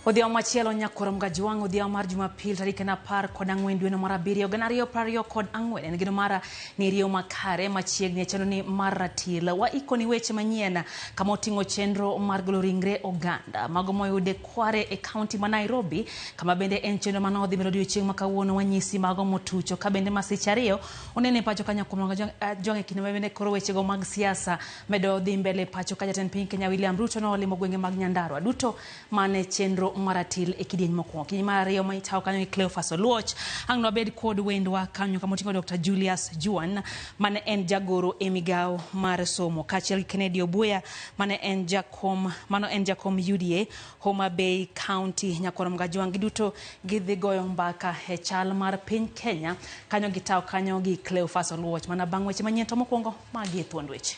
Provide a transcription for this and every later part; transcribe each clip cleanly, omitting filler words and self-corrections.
Odhiambo machielo nyakwar Mgajwang' odhiambo mar Jumapil tarik en 14 dweno mar abiriyo 2024 en geno mara ni riyo makare machiegni e chenro ni mar ratil. Waikoni weche manyien kama oting'o chenro mar golo ringre oganda mago moyude Kware e kaunti ma Nairobi kama bende en chenro mane odhi mbele odiochieng' ma kawuono wanyisi mago motucho ka bende masiche ariyo onene pacho ka nyakwar Mgajwang' e kinde ma bende koro wechego mag siasa medo dhi mbele pacho ka jatend piny Kenya William Ruto nolimo gwenge mag Nyandarua duto mane chenro maratil e kidieny mokwongo. Kidieny mar ariyo ma itawo kanyo gi Cleophas Oluoch. Ang' nwabed kod wendwa kanyo kama oting'o Dr. Julius Juan mane en jagoro e migawo mar somo kaachiel gi Kennedy Obuya mane en jakom mano en jakom UDA Homa Bay County. Nyakwar Mgajwang' giduto gidhi goyo mbaka e chal mar piny Kenya kanyo gitawo kanyo gi Cleophas Oluoch. Mana bang' weche manyien to mokwongo magi e thuond weche.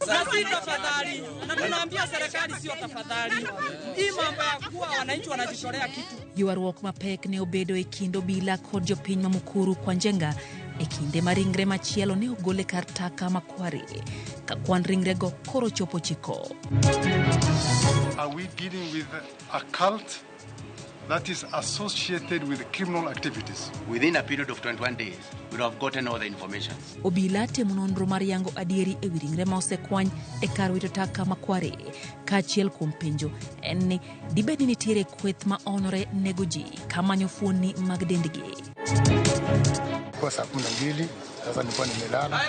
Na si tafadhali, na tunaambia serikali sio tafadhali. Hii mambo ya kuwa wananchi wanajitolea kitu. Ywaruok mapek ne obedo e kind obila kod jopiny ma Mukuru kwa Njenga e kinde ma ringre machielo ne ogol e kar taka ma Kware ka kwan ringrego koro chopo chiko. Are we dealing with a cult that is associated with criminal activities? Within a period of 21 days, we would have gotten all the information. Obila timo nonro mar yango adieri e wi ringre ma osekwany e kar wito taka ma Kware. Kaachiel kuom penjo en ni dibed ni nitiere kweth ma onore nego ji kamanyo fuonni mag dendgi. Kwa saa 12 sasa nilikuwa nimelala,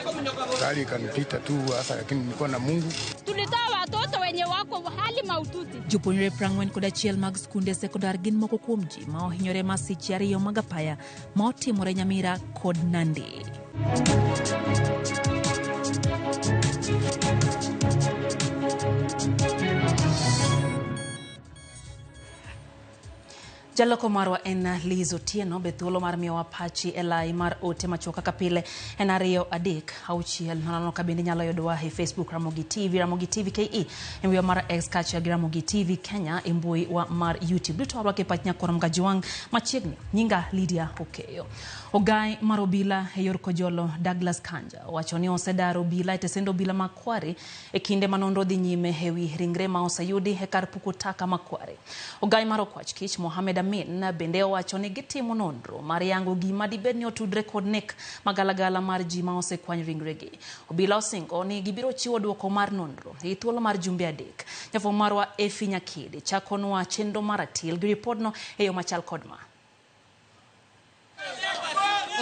gari ikanipita tu sasa, lakini nilikuwa na Mungu. Tulitoa watoto wenye wako hali mahututi. Jopuonjre 41 mag skunde sekondar gin moko kuom ji ma ohinyore masiche ariyo mag apaya ma otimore Nyamira kod Nandi. Jaloko marwa en Liz Otieno be thuolo mar miyowa pachi e lai mar ote machuok kaka pile en 2 3 6 0 ka bende inyalo yudowa e Facebook Ramogi TV, Ramogi TV KE e mbui mar X kaachiel gi Ramogi TV Kenya e mbui wa mar YouTube. Duto warwako e pach nyakwar Mgajiwang' machiegni. Nyinga Lydia Okeyo. Ogai mar obila e yor Kojolo Douglas Kanja owacho ni osedaro obila e tesend obila ma Kware e kinde ma nonro dhi nyime e wi ringre ma oseyudi e kar puko taka ma Kware. Ogai mar Okwach Kich Mohamed Amin bende owacho ni gitimo nonro mar yango gima dibed ni otudre kod nek magalagala mar ji ma osekwany ringregi. Obila osingo ni gibiro chiwo duoko mar nonro e thuolo mar jumbe 3. Jafwambo marwa Efi Nyakede chakonwa chenro mar atil gi ripodno e yo machal kod ma.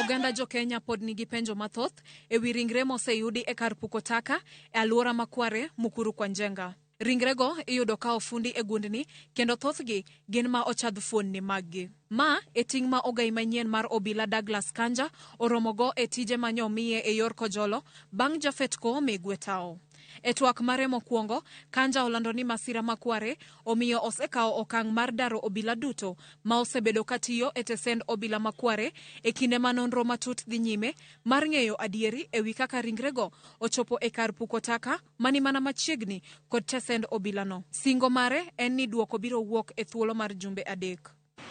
Oganda jo Kenya pod nigi penjo mathoth e wi ringre moseyudi e kar puko taka e alwora ma Kware, Mukuru kwa Njenga. Ringrego iyudo ka ofundi e gundni kendo thothgi gin ma ochadh fuonni maggi. Ma e ting' ma ogai manyien mar obila Douglas Kanja oromogo e tije ma nyomiye e yor Kojolo bang' Japhet Koome Gwetao. E twak mare mokwongo, Kanja olando ni masira ma Kware omiyo osekawo okang' mar daro obila duto ma osebedo ka tiyo e tesend obila ma Kware e kinde ma nonro matut dhi nyime mar ng'eyo adieri e wi kaka ringrego ochopo e kar puko taka mani mana machiegni kod tesend obilano. Singo mare en ni duoko biro wuok e thuolo mar jumbe 3.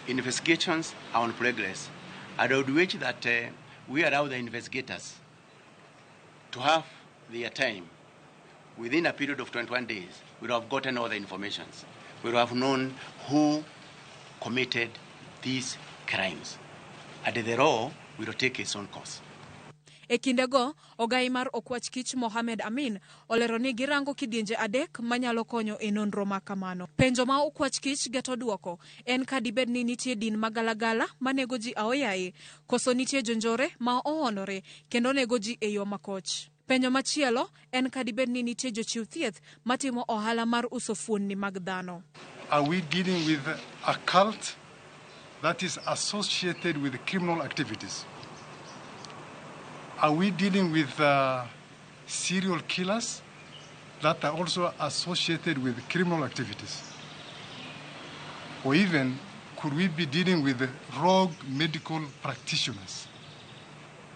Investigations are on progress. I would wish that we allow the investigators to have their time. Within a period of 21 days, we would have gotten all the information. We would have known who committed these crimes. And the law will take its own course. E kindego, ogai mar Okwach Kich Mohamed Amin olero ni girango kidienje 3 manyalo konyo e nonro ma kamano. Penjo ma Okwach Kich geto duoko en ka dibed ni nitie din magalagala manego ji aoyaye, koso nitie jonjore ma oonore kendo nego ji e yo makoch. Penjo machielo en ka dibed ni nitie jochiw thieth matimo ohala mar uso fuonni mag dhano. Are we dealing with a cult that is associated with criminal activities? Are we dealing with serial killers that are also associated with criminal activities? Or even, could we be dealing with rogue medical practitioners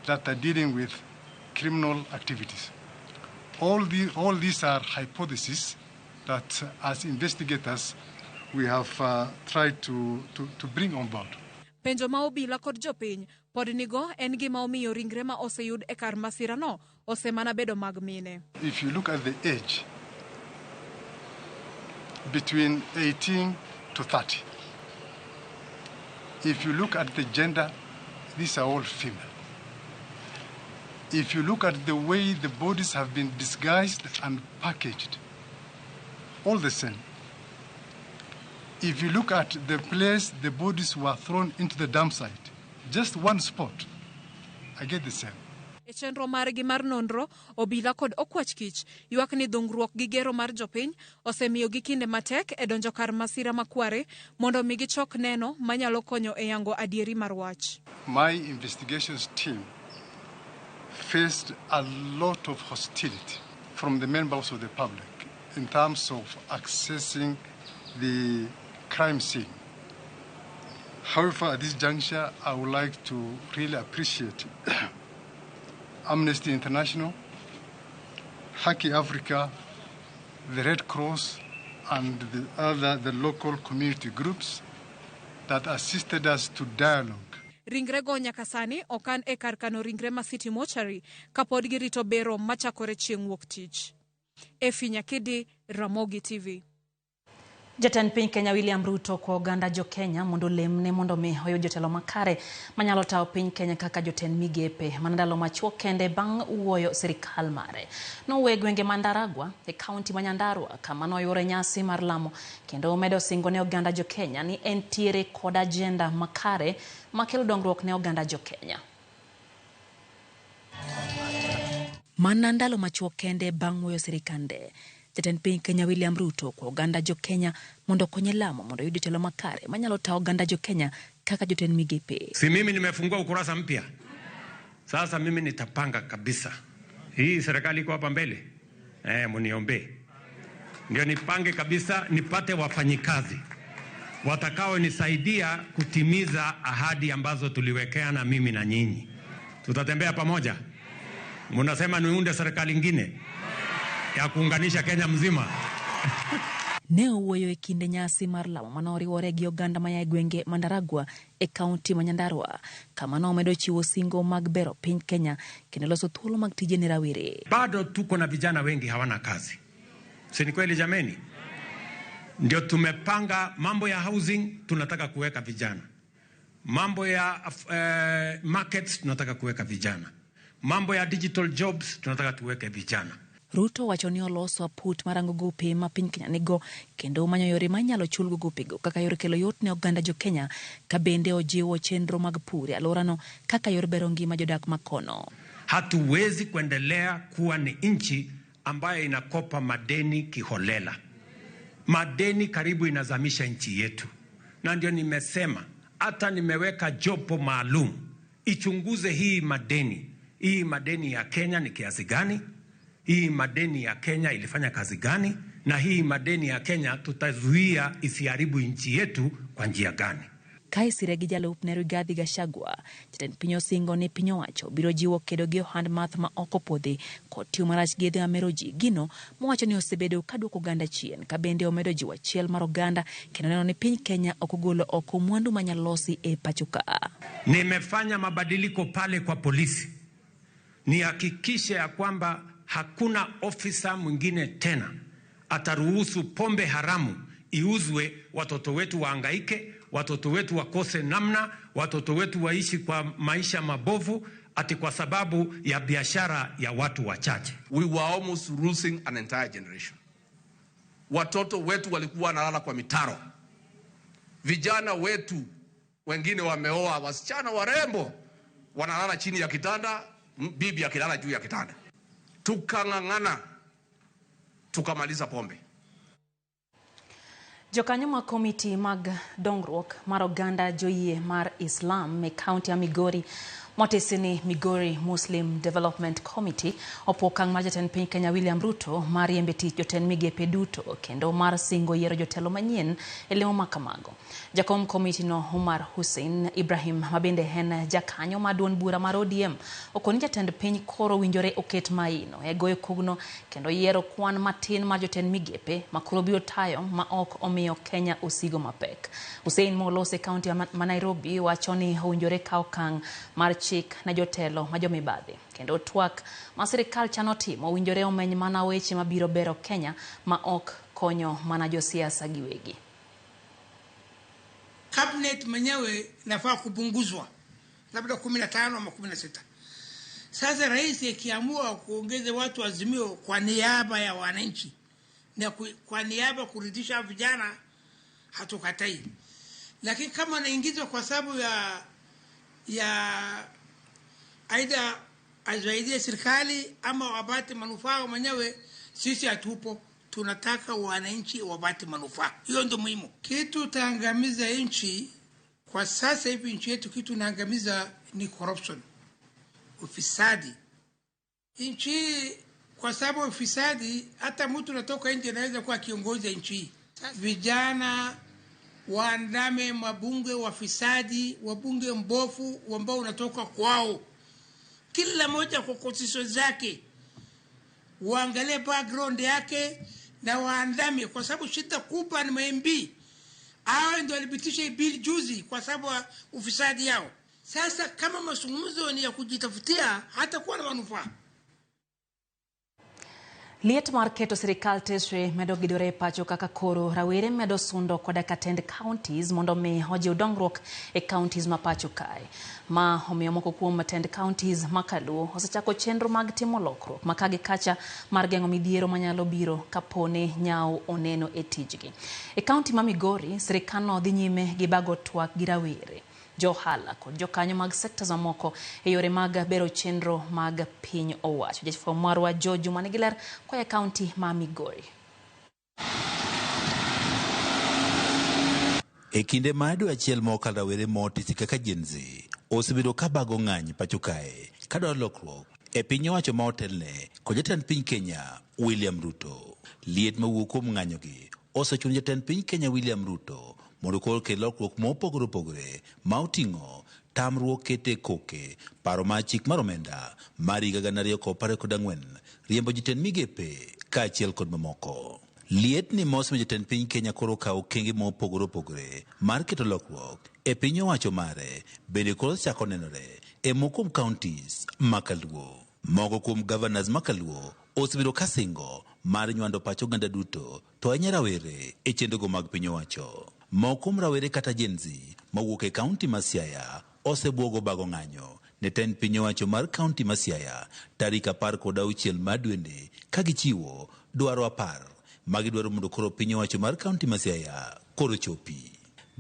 that are dealing with criminal activities? All these are hypotheses that, as investigators, we have tried to bring on board. Penjo ma obila kod jopiny pod nigo en gima omiyo ringre ma oseyud e kar masirano osemana bedo mag mine. If you look at the age, between 18 to 30. If you look at the gender, these are all female. If you look at the way the bodies have been disguised and packaged, all the same. If you look at the place the bodies were thrown into the dump site, just one spot, I get the same. E chenro margi mar nonro, obila kod okwach kich ywak ni dhungruok gi gero mar jopiny osemiyogi kinde matek e donjo kar masira ma Kware mondo mi gichok neno manyalo konyo e yango adieri mar wach. My investigations team faced a lot of hostility from the members of the public in terms of accessing the crime scene. However, at this juncture, I would like to really appreciate Amnesty International, Haki Africa, the Red Cross, and the local community groups that assisted us to dialogue. Ringrego nyaka sani okan e kar kano ringre ma City Mortuary kapod girito bero machakore chieng' wuok tich. Efi Nyakidi, Ramogi TV. Jatend piny Kenya William Ruto kwa oganda jo Kenya mondo olemne mondo mi oyud jotelo makare manyalo tayo piny Kenya kaka jotend migepe mana ndalo machuok kende bang' wuoyo sirikal mare. Nowuoyo e gwenge ma Ndaragwa e kaunti ma Nyandarua kama noyuore nyasi mar lamo kendo omedo singo ne oganda jo Kenya ni entiere kod agenda makare makelo dongruok ne oganda jo Kenya. Mana ndalo machuok kende bang' wuoyo sirikande, Jatend piny Kenya William Ruto kwa oganda jo Kenya mondo okonye lamo mondo oyud jotelo makare manyalo tayo oganda jo Kenya kaka jotend migepe. Si mimi nimefungua ukurasa mpya. Sasa mimi nitapanga kabisa. Hii serikali iko hapa mbele. Mniombe. Ndio nipange kabisa nipate wafanyikazi watakao nisaidia kutimiza ahadi ambazo tuliwekeana mimi na nyinyi. Tutatembea pamoja. Mnasema niunde serikali nyingine ya kuunganisha Kenya mzima. Ne owuoyo e kinde nyasi mar lamo manoriwore gi oganda maya e gwenge ma Ndaragwa e kaunti ma Nyandarua, kama nomedo chiwo singo mag bero piny Kenya kendo loso thuolo mag tije ne rawere. Bado tuko na vijana wengi hawana kazi. Si ni kweli jameni? Ndio tumepanga mambo ya housing, tunataka kuweka vijana. Mambo ya markets tunataka kuweka vijana. Mambo ya digital jobs tunataka tuweke vijana. Ruto wacho ni oloso aput marango gope ma piny Kenya nigo kendo manyo yore manyalo chulgo gopego kaka yor kelo yot ne oganda jo Kenya, ka bende ojiwo chenro mag pur e alworano kaka yor bero ngima jodak makono. Hatuwezi kuendelea kuwa ni nchi ambayo inakopa madeni kiholela. Madeni karibu inazamisha nchi yetu. Na ndio nimesema hata nimeweka jopo maalum ichunguze hii madeni. Hii madeni ya Kenya ni kiasi gani? Hii madeni ya Kenya ilifanya kazi gani? Na hii madeni ya Kenya tutazuia isiharibu nchi yetu kwa njia gani? Kaisire gi jalupne Rigathi Gachagua, jatend piny osingo ni piny owacho biro jiwo kedo gi ohand math ma ok opwodhi kod tiyo marach gi yedhe mamero ji, gino mowacho ni osebedo ka duoko oganda chien, ka bende omedo jiwo achiel mar oganda kendo neno ni piny Kenya ok ogolo oko mwandu manyalo losi e pacho ka. Nimefanya mabadiliko pale kwa polisi, nihakikishe ya kwamba hakuna ofisa mwingine tena ataruhusu pombe haramu iuzwe, watoto wetu wahangaike, watoto wetu wakose namna, watoto wetu waishi kwa maisha mabovu ati kwa sababu ya biashara ya watu wachache. We were almost losing an entire generation. Watoto wetu walikuwa wanalala kwa mitaro. Vijana wetu wengine wameoa wasichana warembo, wanalala chini ya kitanda, bibi akilala juu ya kitanda. Tukang'ang'ana, tukamaliza pombe. Jokanyo mag komiti mag dongruok mar oganda joyie mar Islam e kaunti ya Migori motisi ni Migori Muslim Development Committee opuo okang' mar jatend piny Kenya William Ruto mar riembe tich jotend migepe duto kendo mar singo yiero jotelo manyien e lemo makamago. Jakom komiti no Umar Hussein Ibrahim mabende en jakanyo mar duond bura mar ODM okoni jatend piny koro winjore oket maino e goyo kogno kendo yiero kwan matin mar jotend migepe makoro biro tayo ma ok omiyo Kenya osigo mapek. Hussein molose kaunti ma Nairobi wacho ni owinjore kawo okang' mar chik na jotelo ma jomibadhi kendo twak ma sirikal chano timo owinjore omeny mana weche mabiro bero Kenya ma ok konyo mana josiasa giwegi. Cabinet mwenyewe nafaa kupunguzwa labda 15 ama 16. Sasa rais akiamua kuongeza watu Azimio kwa niaba ya wananchi na kwa niaba kuridhisha vijana, hatukatai. Lakini kama anaingizwa kwa sababu ya aidha azaidie serikali ama wapate manufaa mwenyewe, sisi hatupo. Tunataka wananchi wapate manufaa, hiyo ndio muhimu. Kitu taangamiza nchi kwa sasa hivi, nchi yetu kitu naangamiza ni corruption, ufisadi. Nchi kwa sababu ufisadi, hata mtu natoka nje anaweza kuwa kiongozi wa nchi hii. Vijana waandame mabunge wafisadi, wabunge mbofu ambao unatoka kwao, kila moja kwa kosiso zake, waangalie background yake na waandame, kwa sababu shida kubwa ni MB. Hao ndio walipitisha bill juzi kwa sababu ufisadi yao. Sasa kama mazungumzo ni ya kujitafutia, hata kuwa na manufaa. Liet mar keto sirikal tesre medo gidore e pacho kaka koro rawere medo sundo koda ka tend counties mondo mi ojiw dongruok e counties ma pacho kae. Ma omiyo moko kuom tend counties ma kaluo osechako chenro mag timo lokruok ma kagi kacha mar geng'o midhiero manyalo biro kaponi nyawo oneno e tijgi. E county ma Migori, sirikal dhi nyime gi bago twak gi rawere, johala kod jokanyo mag sectors mamoko e yore mag bero chenro mag piny owacho. Jafwambo marwa George Juma nigi ler koa e kaunti ma Migori. E kinde ma dwe achiel mokalo, rawere motisi kaka Gen Z osebedo ka bago ng'any pacho kae kadwaro lokruok e piny owacho ma otelne kod jatend piny Kenya William Ruto. Liet mawuok kuom ng'anyogi osechuno jatend piny Kenya William Ruto mondo koro kel lokruok mopogore opogore ma oting'o tamruok kete koke paro mar chik mar omenda mar higa 2024, riembo jotend migepe kaachiel kod mamoko. Liet ni mosemiyo jatend piny Kenya koro okawo okenge mopogore opogore mar keto lokruok e piny owacho mare bende koro chako nenore e moko kuom counties ma kaluo. Moko kuom governors ma kaluo osebedo ka singo mar nywando pach oganda duto to ahinya rawere e chenrogo mag piny owacho. Moko kuom rawere kata Gen Z mawuok e kaunti ma Siaya osebuogo bago ng'anyo ne tend piny owacho mar kaunti ma Siaya tarik 16 mar dweni ka gichiwo dwaro 10 magidwaro mondo koro piny owacho mar kaunti ma Siaya koro chopi.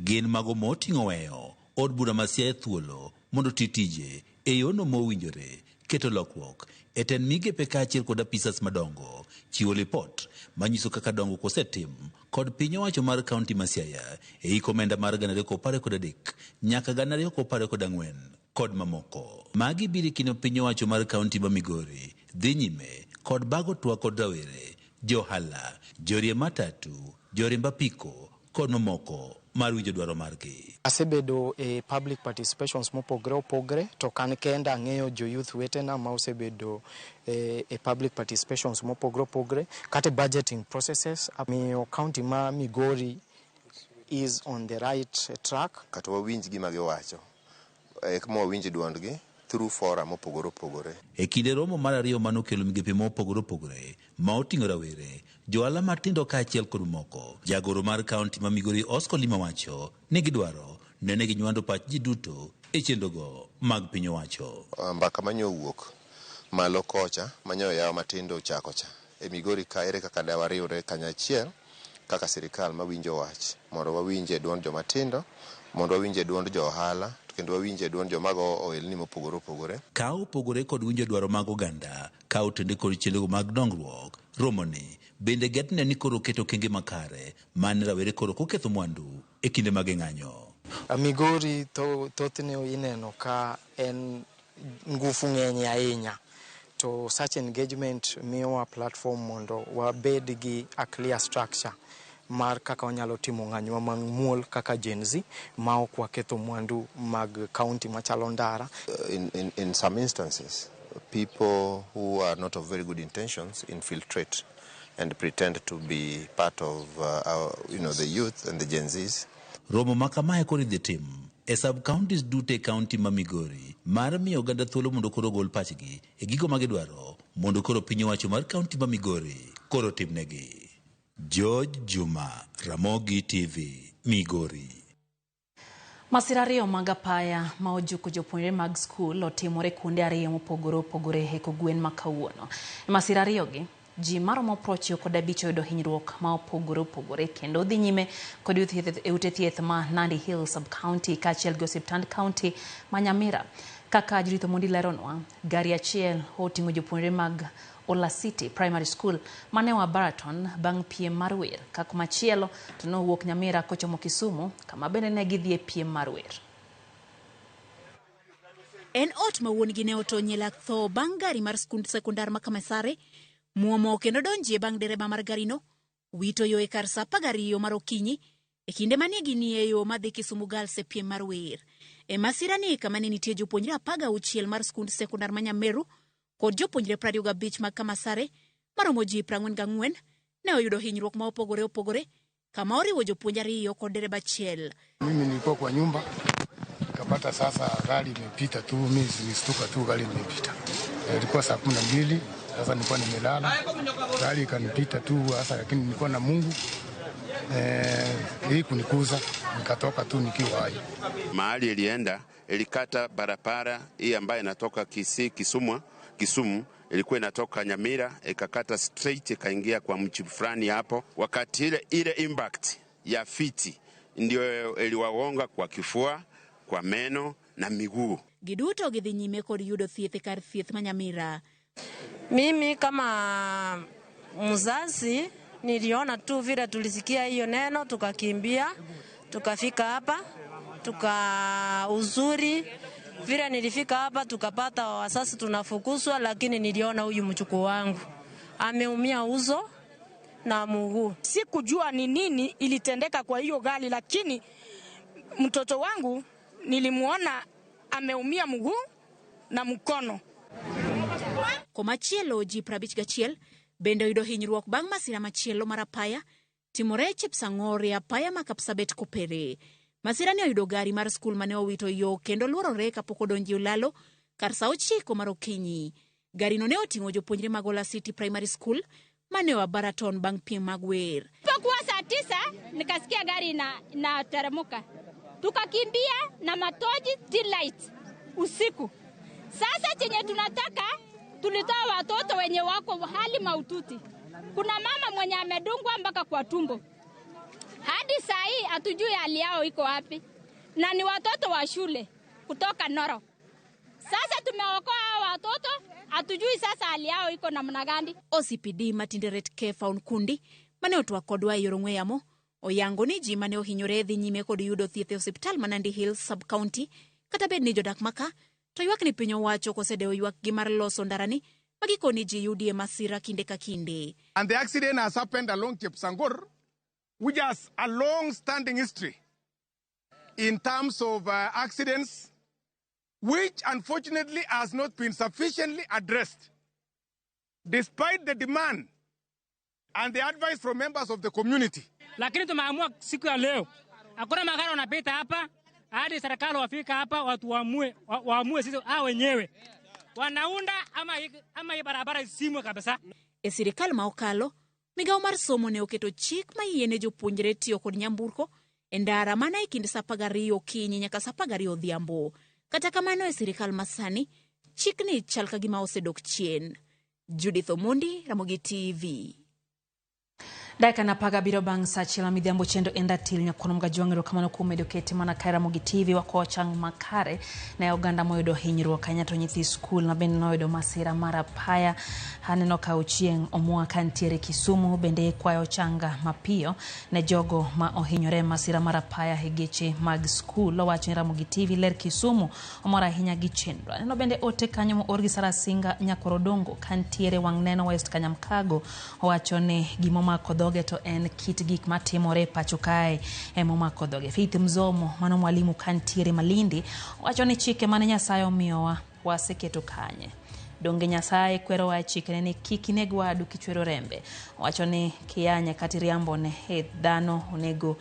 Gin mago moting'o weyo od bura ma Siaya thuolo mondo ti tije e yono mowinjore, keto lokruok e tend migepe kaachiel kod apisas madongo, chiwo lipot manyiso kaka dongruok osetim kod piny owacho mar kaunti ma Siaya e hik omenda mar 2023 nyaka 2024 kod mamoko. Magi biro e kinde piny owacho mar kaunti ma Migori dhi nyime kod bago twak kod rawere, johala, joriemb matatu, joriemb apiko kod mamoko mar winjo dwaro margi. Asebedo e public participations mopogre opogre, to kan kenda ang'eyo jo youth wetena ma osebedo e public participations mopogre opogre kata budgeting processes. Miyo county ma Migori is on the right track. Kata wawinj gima giwacho, eka wawinj duondgi through forum mopogore opogore. E kinde romo mar ariyo manokelo migepe mopogore opogore ma oting'o rawere, johala matindo kaachiel kod moko, jagoro mar kaunti ma Migori Oscar Lima wacho ni gidwaro nene ginywando pach ji duto e chenrogo mag piny owacho. Mbaka manyo wuok malo kocha manyo yawo matindo ochako cha e Migori ka, ere kaka da wariwre kanyachiel kaka sirikal mawinjo wach, mondo wawinje duond joma tindo, mondo wawinje duond jo ohala, kendo wawinje duond joma go ohelni mopogore opogore. Ka opogore kod winjo dwaro mag oganda, ka otende kod chenro mag dongruok, romoni bende getne ni koro keto okenge makare mane rawere koro koketho mwandu e kinde mag ng'anyo. Migori thothne ineno ka en ngufu ng'eny ahinya, to such engagement miyowa platform mondo wabed gi a clear structure mar kaka wanyalo timo ng'anyo mamuol kaka Gen Z ma ok waketho mwandu mag county machalo ndara. In some instances, people who are not of very good intentions infiltrate and pretend to be part of our, the youth and the Gen Zs. Romo ma kamae koro idhi tim e sub counties duto e kaunti ma Migori mar miyo oganda thuolo mondo koro ogol pachgi e gigo ma gidwaro mondo koro piny owacho mar kaunti ma Migori koro timnegi. George Juma, Ramogi TV, Migori. Masira ariyo mag apaya ma ojuko jopuonjre mag skul otimore kuonde ariyo mopogore opogore e kogwen ma kawuono. E masira ariyogi, ji maromo 95 oyudo hinyruok ma opogore opogore kendo dhi nyime kod e ute thieth ma Nandi Hills Sub-County kaachiel gi osiptand county ma Nyamira. Kaka Judith Omondi leronwa, gari achiel oting'o jopuonjre mag Ola City Primary School mane oa Baraton bang' piem mar wer, ka komachielo to nowuok Nyamira kochomo Kisumu kama bende ne gidhi e piem mar wer. En ot ma wuon-gi ne otony e lak tho bang' gari mar skund sekondar ma Kamasare muomo kendo donjie bang' dereba mar garino wito yo e kar sa 12 mar okinyi e kinde mane ginie yo madhi Kisumu Girls e piem mar wer. E masira ni kama ne nitie jopuonjre 16 mar skund sekondar ma Nyameru kod jopuonjre 25 mag Kamasare maromo ji 44 ne oyudo hinyruok ma opogore opogore kama oriwo jopuonj ariyo kod dereba achiel. Mimi nilikuwa kwa nyumba nikapata sasa gari imepita tu, mimi nilistuka tu gari imepita. Ilikuwa saa 12, sasa nilikuwa nimelala, gari ikanipita tu sasa, lakini nilikuwa na Mungu hii kunikuza, nikatoka tu nikiwa hai. Mahali ilienda ilikata barabara hii ambayo inatoka Kisii Kisumu, ilikuwa inatoka Nyamira ikakata straight ikaingia kwa mji fulani hapo. Wakati ile impact ya fiti ndio iliwagonga kwa kifua, kwa meno na miguu. Giduto gidhi nyime kod yudo thieth e kar thieth ma Nyamira. Mimi kama mzazi niliona tu vile tulisikia hiyo neno, tukakimbia tukafika hapa, tuka uzuri vile nilifika hapa tukapata wasasi tunafukuzwa, lakini niliona huyu mchukuu wangu ameumia uso na mguu. Sikujua ni nini ilitendeka kwa hiyo gari, lakini mtoto wangu nilimuona ameumia mguu na mkono. Komachielo ji 51 bende oyudo hinyruok bang' masira machielo mar apaya timore Chepsang'or e apaya ma Kapsabet Kopere. Masira ni oyudo gari mar skul mane owito yo kendo luorore kapok odonjo e olalo kar sa 9 mar okinyi. Garino ne oting'o jopuonjre mag Ola City Primary School mane oa Baraton bang' piem mag wer. Ilipokuwa saa 9 nikasikia gari inateremka, tukakimbia na matoji light usiku. Sasa chenye tunataka, tulitoa watoto wenye wako hali mahututi. Kuna mama mwenye amedungwa mpaka kwa tumbo. Hadi saa hii hatujui hali yao iko wapi. Na ni watoto wa shule kutoka Noro. Sasa tumeokoa hao watoto, hatujui sasa hali yao iko namna gani. OCPD Matinderet Kefa Onkundi mane otwak kodwa e yor ong'we yamo oyango ni ji mane ohinyore dhi nyime kod yudo thieth e osiptal ma Nandi Hills Sub-County kata bed ni jodak maka to ywak ni piny owacho kosedewo ywakgi mar loso ndarani ma gikoni ji yudie masira kinde ka kinde. And the accident has happened along Chepsangor, which has a long-standing history in terms of accidents, which unfortunately has not been sufficiently addressed, despite the demand and the advice from members of the community. Lakini tumeamua siku ya leo, hakuna magari wanapita hapa hadi serikali wafika hapa watu waamue sisi hao wenyewe wanaunda ama hii barabara isimwe kabisa. E sirikal ma okalo, migawo mar somo ne oketo chik ma yiene jopuonjre tiyo kod nyamburko e ndara mana e kind sa 12 okinyi nyaka sa 12 odhiambo. Kata kamano e sirikal masani, chikni chal ka gima osedok chien. Judith Omondi, Ramogi TV. Dakika na 17 bang' sa 1 midhiambo chendo en ratil nyakwano Mgajwang' erokamano kuom medo kete mana kae Ramogi TV wakowo chang makare ne oganda moyudo hinyruok ahinya to nyithi skul ma bende noyudo masira mar apaya. Aneno ka Ochieng' Omwa kantiere Kisumu bende kwayo changa mapiyo ne jogo ma ohinyore masira mar apaya e geche mag skul. Owacho ni Ramogi TV ler Kisumu omor ahinya gi chenro. Aneno bende ote kanyo moor gi Sara Singa Nyakorodongo kantiere Wang' Neno West Kanyamkago. Owacho ni gimomako dhoge to en kit gik matimore pacho kae emomako dhoge. Faith Mzomo mano mwalimu kantiere Malindi owacho ni chike mane Nyasaye omiyowa waseketo kanye. Donge Nyasaye kwerowa e chikene ni kik ineg wadu kichwero rembe. Owacho ni kiyanye kata iriambone e dhano onego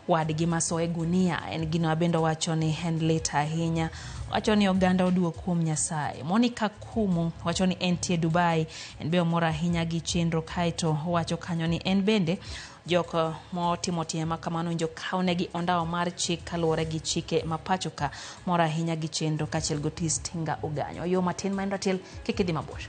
wadgi maso e gunia. En gino bende owacho ni en lit ahinya. Owacho ni oganda oduog kuom Nyasaye. Monica Kumu wacho ni entie Dubai, en be omor ahinya gi chenro kaeto owacho kanyo ni en bende Jok motimo tim ma kamano owinjo kawnegi ondawa mar chik kaluwore gi chike ma pacho ka mor ahinya gi chenro kaachiel gi Otis Tinga Oganyo. Yo matin ma en ratil kik idhi mabor.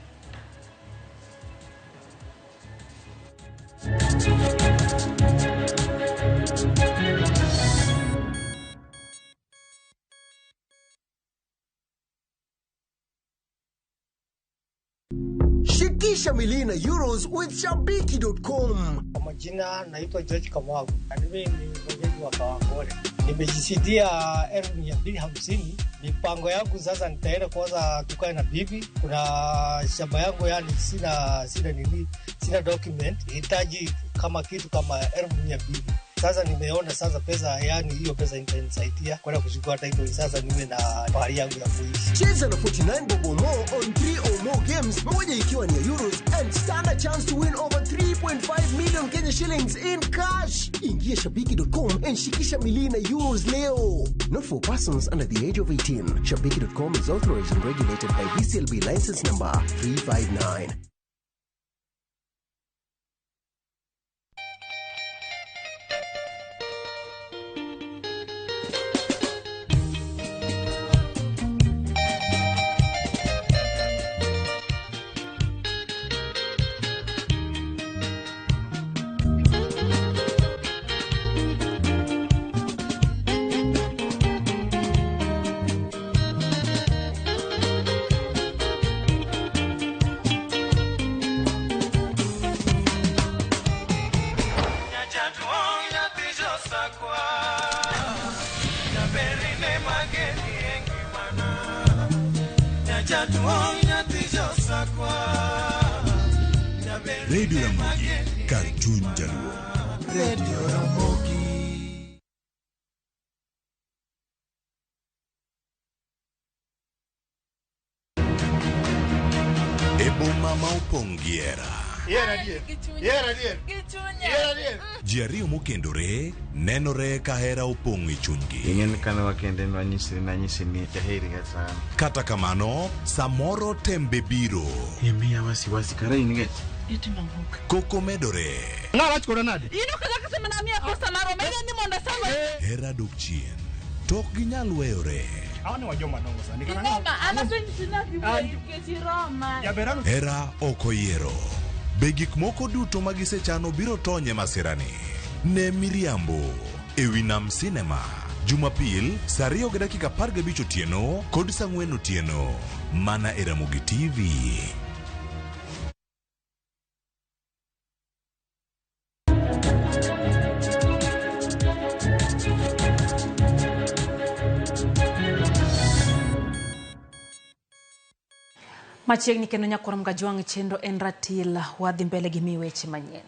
Shikisha milina euros with Shabiki.com. Kwa majina naitwa George Kamau, na mimi ni mwenyeji wa Kawangware. Nimejishindia 250,000. Mipango yangu sasa, nitaenda kwanza tukae na bibi. Kuna shamba yangu, yani sina nini, sina document, hitaji kama kitu kama 200,000. Sasa nimeona sasa pesa, yani hiyo pesa itanisaidia kwenda kuchukua title, sasa niwe na pahali yangu ya kuishi. Cheza na 49 bob or more on 3 or more games, moja ikiwa ni ya euros and stand a chance to win over 3.5 million Kenya shillings in cash. Ingia shabiki.com and shikisha milina euros leo. Not for persons under the age of 18. Shabiki.com is authorized and regulated by BCLB license number 359. Radio Ramogi, kar chuny jaluo. Radio Ramogi. E boma ma opong' gi hera. Ji ariyo mokendore nenore ka hera opong' e chunygi. Ing'eni kane wakende nwanyisi nanyisi ni aheri ga sana. Kata kamano, samoro tembe biro. Imiya wasiwasi kara in gach. Koko medore. Ng'awach koda nade? Hera dok chien. To ok ginyal weyore. Hera ok oyiero. Be gik moko duto ma gisechano biro tony e masirani? Ne Miriambo e wi Nam Cinema Jumapil saa 2:15 otieno kod saa 4 otieno mana e Ramogi TV. Machiegni kendo nyakwar Mgajwang' chenro en ratil wadhi mbele gi mi weche manyien.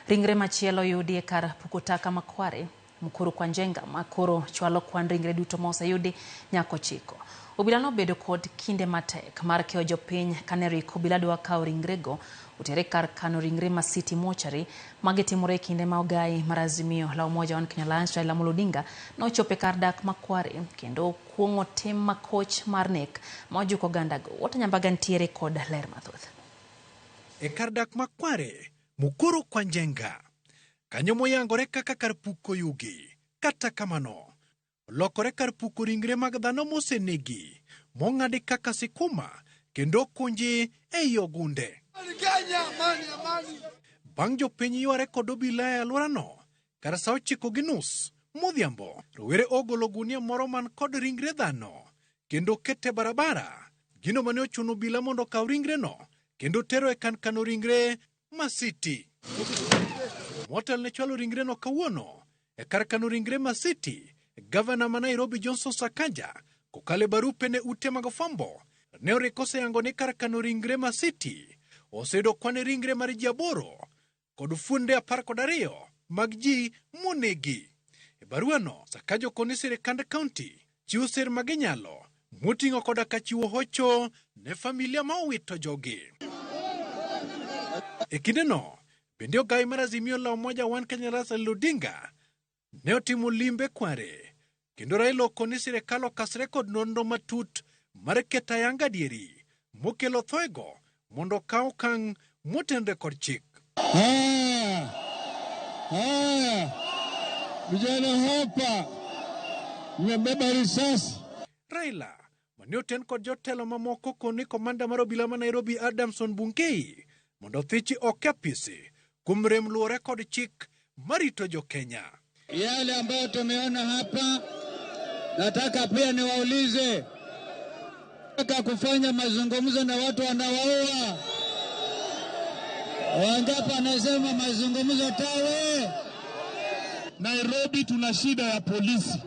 Ringre machielo oyudi e kar puko taka Makware, Mukuru kwa Njenga, ma koro chwalo kwan ringre duto ma oseyudi nyaka ochiko. Obila nobedo kod kinde matek mar keyo jopiny kane rik obila dwa kawo ringrego otere kar kano ringre ma City Mortuary. Magi timore e kinde ma ogai mar Azimio la Umoja One Kenya Alliance Raila Amolo Odinga nochopo e kar dak Makware kendo kuong'o tim makoch mar nek ma ojuko ogandago. Walter Nyambaga ntiere kod ler mathoth. E kar dak Makware, Mukuru kwa Njenga, kanyo moyangore kaka kar puko yugi. Kata kamano, olokore kar puko ringre mag dhano mosenegi, mong'adi kaka sikuma kendo okunji ei ogunde. Bang' jopiny yware kod obila e alworano, kar sa 9:30 modhiambo, rowere ogolo gunia moro man kod ringre dhano kendo kete barabara. Gino mane ochuno obila mondo okaw ringreno kendo tero e kan kano ringre ma City. Motel ne chwalo ringreno kawuono e kar kano ringre ma City. Gavana ma Nairobi Johnson Sakaja kokalo e barupe ne ute mag fwambo ne oriko oseyango ni kar kano ringre ma City oseyudo kwan ringre mar ji 8 kod fuonde 12 mag ji monegi. E baruano, Sakaja okoni sirikand kaunti chiwo sir ma ginyalo moting'o koda ka chiwo hocho ne familia ma owito jogi. E kindeno, bende ogai mar Azimio la Umoja One Kenya Raila Odinga ne otimo limbe Kware kendo Raila okoni sirikal okasre kod nonro matut mar keto ayanga adieri mokelo thoego mondo okaw okang' motenre kod chik. Haya, vijana hapa nimebeba risasi. Raila mane oten kod jotelo mamoko koni komanda mar obila ma Nairobi Adamson Bungei mondo othichi oko e apisi kuom rem luwore kod chik marito jo-Kenya. Yale ambayo tumeona hapa, nataka pia niwaulize, nataka kufanya mazungumzo na watu wanawaua. Wangapi anasema mazungumzo tawe? Nairobi tuna shida ya polisi.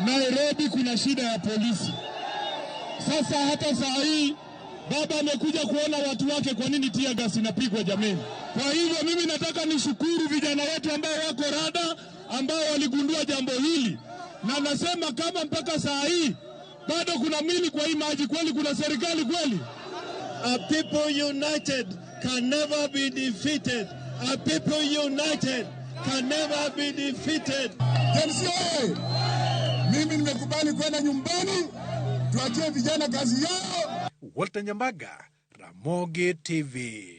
Nairobi kuna shida ya polisi. Sasa hata saa hii baba amekuja kuona watu wake, kwa nini tear gas inapigwa jameni? Kwa hivyo mimi nataka nishukuru vijana wetu ambao wako rada, ambao waligundua jambo hili, na nasema kama mpaka saa hii bado kuna mili kwa hii maji, kweli kuna serikali kweli? A people united can never be defeated. A people united can never be defeated. Gen Z, mimi nimekubali kwenda nyumbani, tuachie vijana kazi yao. Walter Nyambaga, Ramogi TV.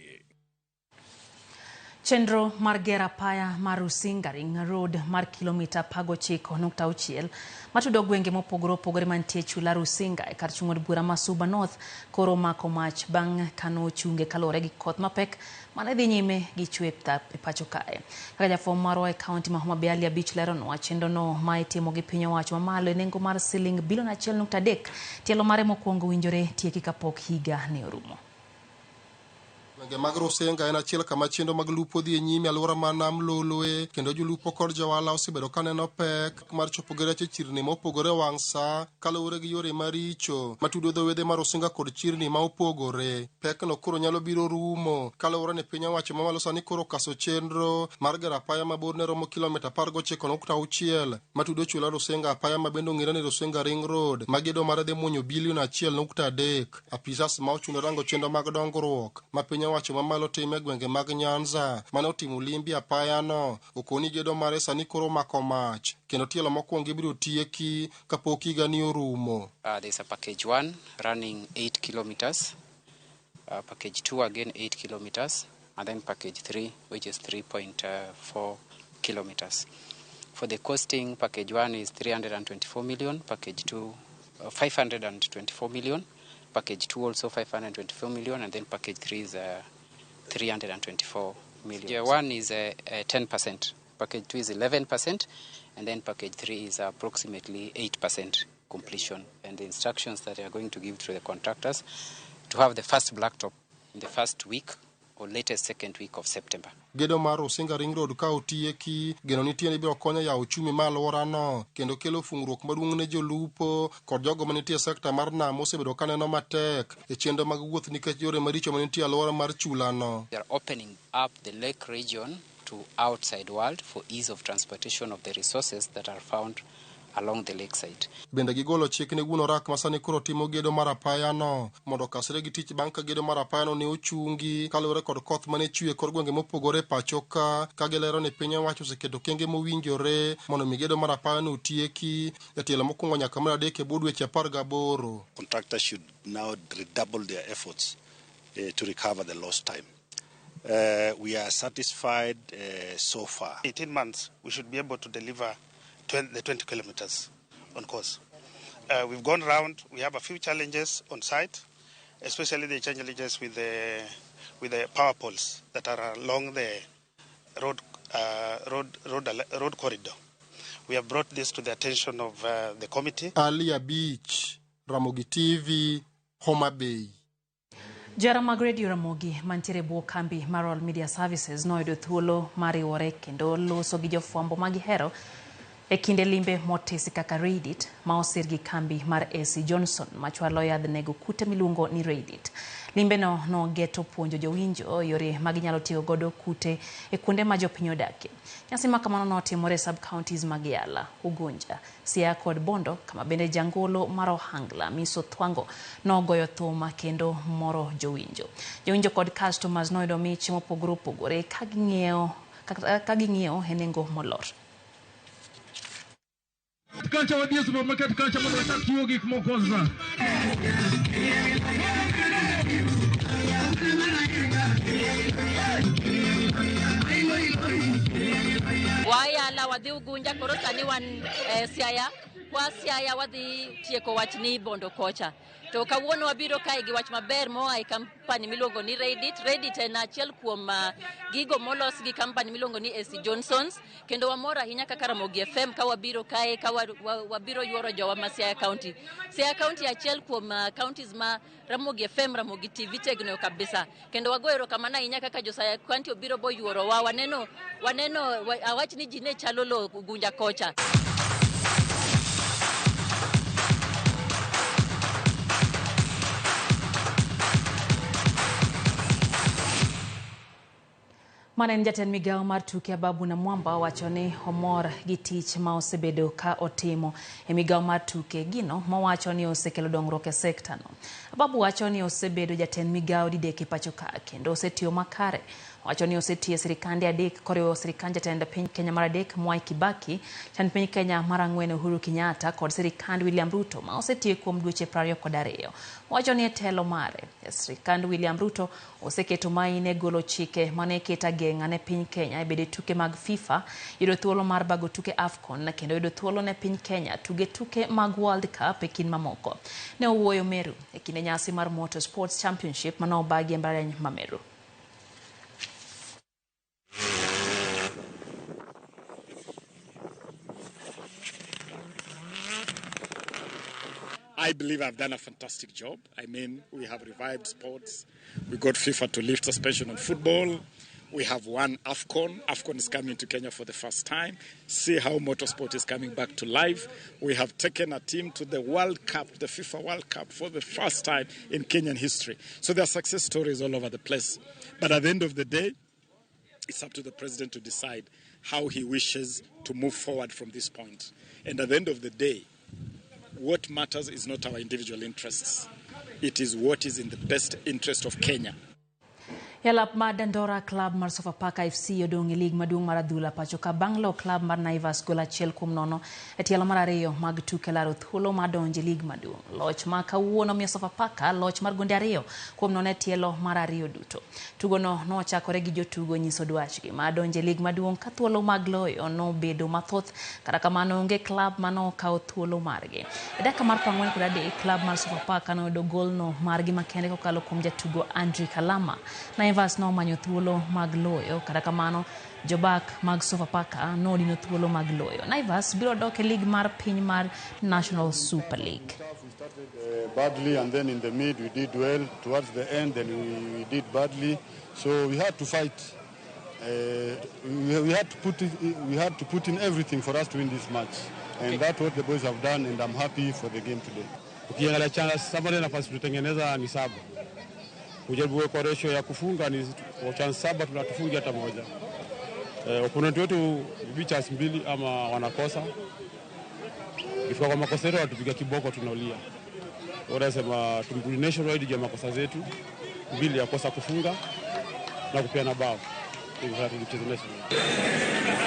Chenro mar gero apaya mar Rusinga Ring Road mar kilomita 19.6 matudo gwenge mopogore opogore mantie chula Rusinga e kar chung' od bura ma Suba North koro mako mach bang' kano chunge kaluwore gi koth mapek mane dhi nyime gi chwe e pacho kae. Kaka jafwambo marwa e kaunti ma Homa Bay Ali Abich leronwa, chenro no ma itimo gi piny owacho mamalo e nengo mar siling bilion 1.3 tielo mare mokwongo winjore tieki kapok higa ne orumo. Gwenge mag Rusinga en achiel kama chenro mag lupo dhi e nyime alwora mar nam Lolwe kendo jolupo kod johala osebedo ka neno pek mar chopo gi rech e chirni mopogore wang' sa kaluwore gi yore maricho matudo dho wedhe mar Rusinga kod chirni ma opogore. Pekno koro nyalo biro rumo kaluwore ni piny owacho mamalo sani koro okaso chenro mar gero apaya ma borne romo kilomita 19.6 matudo chula Rusinga, apaya ma bende ong'ere ni Rusinga Ring Road ma gedo mare dhi muonyo bilion 1.3. Apisas ma ochuno rango chenro mag dongruok ma piny owacho mamalo timo e gwenge mag Nyanza mane otimo limbi apayano okoni gedo mare sani koro mako mach kendo tielo mokwongo ibiro tieki kapok higani orumo. There's a package 1 running 8 kilometers, package 2 again 8 kilometers, and then package 3 which is 3.4 kilometers. For the costing, package 1 is 324 million, package 2 524 million, package 2 also 524 million, and then package 3 is 324 million. Yeah, 1 is 10%, package 2 is 11%, and then package 3 is approximately 8% completion. And the instructions that they are going to give to the contractors to have the first blacktop in the first week or latest second week of September. Gedo mar Rusinga Ring Road ka otieki, geno nitie ni biro konyo yawo uchumi ma alworano kendo kelo fungruok maduong' ne jolupo kod jogo manitie e sekta mar nam mosebedo ka neno matek e chenro mag wuoth nikech yore maricho manitie e alwora mar chulano. They are opening up the lake region to outside world for ease of transportation of the resources that are found along the lakeside. Bende gigolo chik ne wuon orak ma sani koro timo gedo mar apayano mondo okasre gi tich bang' ka gedo mar apayano ne ochungi kaluwore kod koth mane chwe e kor gwenge mopogore e pacho ka ka gilero ni piny owacho oseketo kenge mowinjore mondo mi gedo mar apayano otieki e tielo mokwongo nyaka mar adek e bwo dweche 18. Contractors should now redouble their efforts to recover the lost time. We are satisfied so far. 18 months, we should be able to deliver the 20 kilometers on course. We've gone round. We have a few challenges on site, especially the challenges with the power poles that are along the road corridor. We have brought this to the attention of the committee. Ali Abich, Ramogi TV, Homa Bay. Johera mag redio Ramogi mantiere e bwo kambi mar Royal Media Services noyudo thuolo mar riwore kendo loso gi jofwambo magihero e kinde limbe motisi kaka Reddit ma osir gi kambi mar AC Johnson machwalo yadh nego kute miluongo ni Reddit. Limbeno nogeto puonjo jowinjo yore maginyalo tiyo godo kute e kuonde ma jopiny odakie. Nyasi ma kamano notimore e sub-counties mag Yala, Ugunja, Siaya kod Bondo kama bende jangolo mar ohangla Miso Thwango nogoyo thum kendo moro jowinjo. Jowinjo kod customers noyudo mich mopogore opogore ka ging'iewo e nengo molor. Kacha wadhi e supermarket kacha mondo wachak chiwo gik moko sasa. Yala, wadhi Ugunja, koro sani wan Siaya. Kwa Siaya wadhi tieko wachni Bondo kocha. To kawuono wabiro kae gi wach maber moa e kampani miluongo ni Reddit. Reddit en achiel kuom gigo molos gi kampani miluongo ni AC Johnsons, kendo wamor ahinya kaka Ramogi FM ka wabiro kae ka wabiro yuoro jowa ma Siaya County. Siaya County achiel kuom counties ma Ramogi FM, Ramogi TV tegno kabisa. Kendo wago erokamano ahinya kaka jo Siaya County obiro boyuorowa. Waneno awach ni ji ne chalo lo Ugunja kocha. Mane en jatend migawo mar tuke Ababu Namwamba wacho ni omor gi tich ma osebedo ka otimo e migawo mar tuke, gino mowacho ni osekelo dongruok e sekta no. Ababu wacho ni osebedo jatend migawo didek e pacho ka kendo osetiyo makare. Wacho ni osetiyo e sirikande adek koriwo sirikand jatend piny Kenya mar adek Mwai Kibaki, jatend piny Kenya mar ang'wen Uhuru Kenyatta kod sirikand William Ruto ma osetiyo kuom dweche 22. Wacho ni e telo mare sirikand William Ruto oseketo maine golo chike mane keto ageng'a ne piny Kenya e bedo e tuke mag FIFA, yudo thuolo mar bago tuke AFCON kendo yudo thuolo ne piny Kenya tuge tuke mag World Cup e kind mamoko. Ne owuoyo Meru e kinde nyasi mar Motor Sports Championship mane obagi e mbalariany ma Meru. I believe I've done a fantastic job. I mean, we have revived sports. We got FIFA to lift suspension on football. We have won AFCON. AFCON is coming to Kenya for the first time. See how motorsport is coming back to life. We have taken a team to the World Cup, the FIFA World Cup, for the first time in Kenyan history. So there are success stories all over the place. But at the end of the day, it's up to the president to decide how he wishes to move forward from this point. And at the end of the day, what matters is not our individual interests. It is what is in the best interest of Kenya. Yalap mar Dandora Club mar Sofapaka FC odong' e lig maduong' mar adhula pacho ka bang' lo club mar Naivas gol 1-0 e tielo mar ariyo mag tuke laro thuolo mar donjo e lig maduong'. Loch ma kawuono miyo Sofapaka loch mar gonde 2-0 e tielo mar ariyo duto. Tugono nochakore gi jotugo nyiso dwachgi mar donjo e lig maduong' ka thuolo mag loyo nobedo mathoth, kata kamano onge club manokawo thuolo margi. E dakika mar 43 club mar Sofapaka noyudo golno margi makende kokalo kuom jatugo Andrew Kalama. Naivas nomanyo thuolo mag loyo, kata kamano jobak mag Sofapaka nodino thuolo mag loyo. Naivas biro dok e lig mar piny mar National Super League. We started badly and then in the mid we did well. Towards the end then we did badly. So we had to fight. We had to put in everything for us to win this match. And that's what the boys have done, and I'm happy for the game today. Ukiangalia chance saba na nafasi tutengeneza ni 7. Kujaribu kwa ratio ya kufunga ni chance 7 tunatufunga hata moja. Opponent wetu bibi chance 2 ama wanakosa. Ifika kwa makosa yetu watupiga kiboko tunaulia. Wanasema tumrudi nationwide ya makosa zetu, 2 ya kosa kufunga na kupeana bao. Hivyo tulicheza national.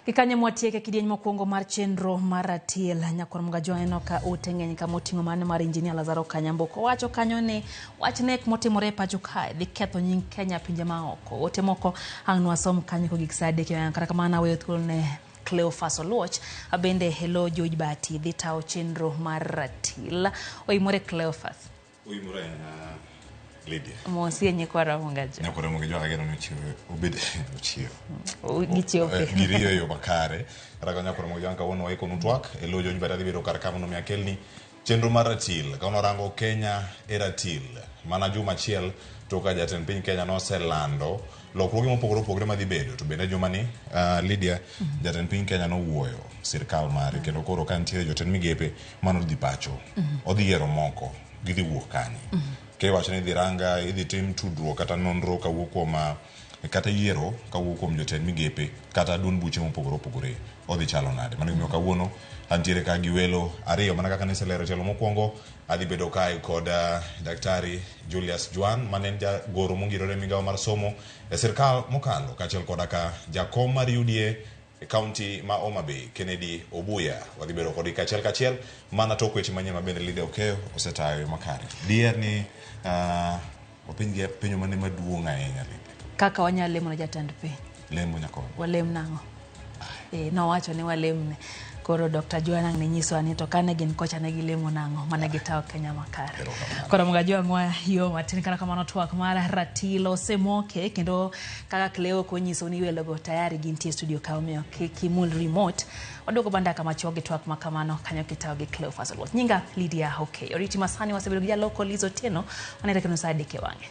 Kikanye mwatieke kidieny mokwongo mar chenro mar ratil nyakwar Mgajo neno ka ote ng'eny kama oting'o mano mar injinia Lazaro Kanyambuko owacho kanyo ni wach nek motimore e pacho kae dhi ketho nying Kenya pinje maoko. Ote moko ang' nwasom kanyo kogik saa 3 kata kamano aweyo thuolo ne Cleophas Oluoch bende Hello George Bati dhi tawo chenro mar ratil. Oimore Cleophas. Oimore Lydia. Mosie nyikwa Ramogi. Nyakwa Ramogi ageno ni ochiewo obed ochiewo. Gichiewo pile. Giriyo yo makare. Kata ka nyakwa Ramogi kawuono waikonu twak e lo George Bati dhi bedo kar ka mondo mi akelni chenro mar ratil. Ka warango Kenya e ratil mana juma achiel to ka jatend piny Kenya noselando lokruoge mopogore opogore madhi bedo to bende juma ni Lydia jatend piny Kenya nowuoyo sirkal mare kendo koro ka nitiere jotend migepe manodhi pacho odhi yiero moko gidhi wuok kanye. Kiwacho ni idhi ranga idhi tim tudruok kata nonro kawuok kuom kata yiero kawuok kuom jotend migepe kata duond buche mopogore opogore odhi chalo nade. Mano gimiyo kawuono antiere ka gi welo ariyo mana kaka niselero tielo mokwongo adhi bedo kae kod Daktari Julius Juan mane en jagoro mongirore migawo mar somo e sirkal mokalo kaachiel koda ka jakom mar UDA e kaunti ma Homa Bay, Kennedy Obuya. Wadhi bedo kodgi kachiel kachiel mana tok weche manyien ma bende Lydia Okeyo osetayo makare. Diher ni wapenj gi penjo mane maduong' ahinya Lydia? Kaka wanyalo lemo ne jatend piny. Lemo nyakoni. Walem nang'o? Nowacho ni walemne. Koro Dr. Joanna ne nyisowa ni to kane gin kocha ne gilemo nang'o mane gitawo Kenya makare. Koro mga jwang'wa yo matin kata kamano twak mar ratilo osemoke kendo kaka Cleo konyiso ni welogo tayari gintie e studio ka omiyo kik imul remote. Waduogo bandaka machuok gi twak makamano kanyo kitawo gi Cleophas Oluoch. Nyinga Lydia Okeyo. Oriti masani wasebedo gi jaloko Liz Otieno manere kendo saa adek e wang'e.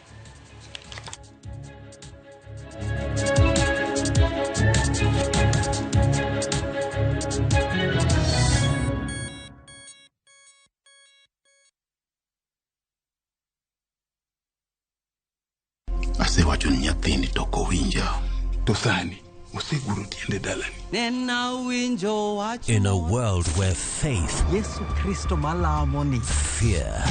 Asewacho ni nyathini to ok owinja. To sani oseguro tiende dalani. In a world where faith, Yesu Kristo malamo ni fear,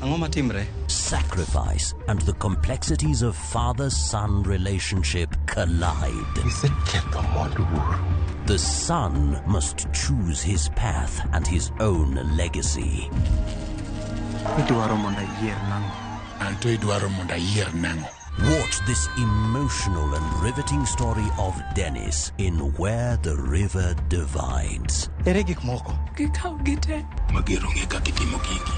Ang'o matimre? sacrifice, and the complexities of father-son relationship collide. Iseketho mwandu wuoro. The son must choose his path and his own legacy. Idwaro mondo ayier nang'o? Anto idwaro mondo ayier nang'o? Watch this emotional and riveting story of Dennis in Where the River Divides. Ere gik moko? Gikaw gite. Mager ong'e kaka itimo gigi.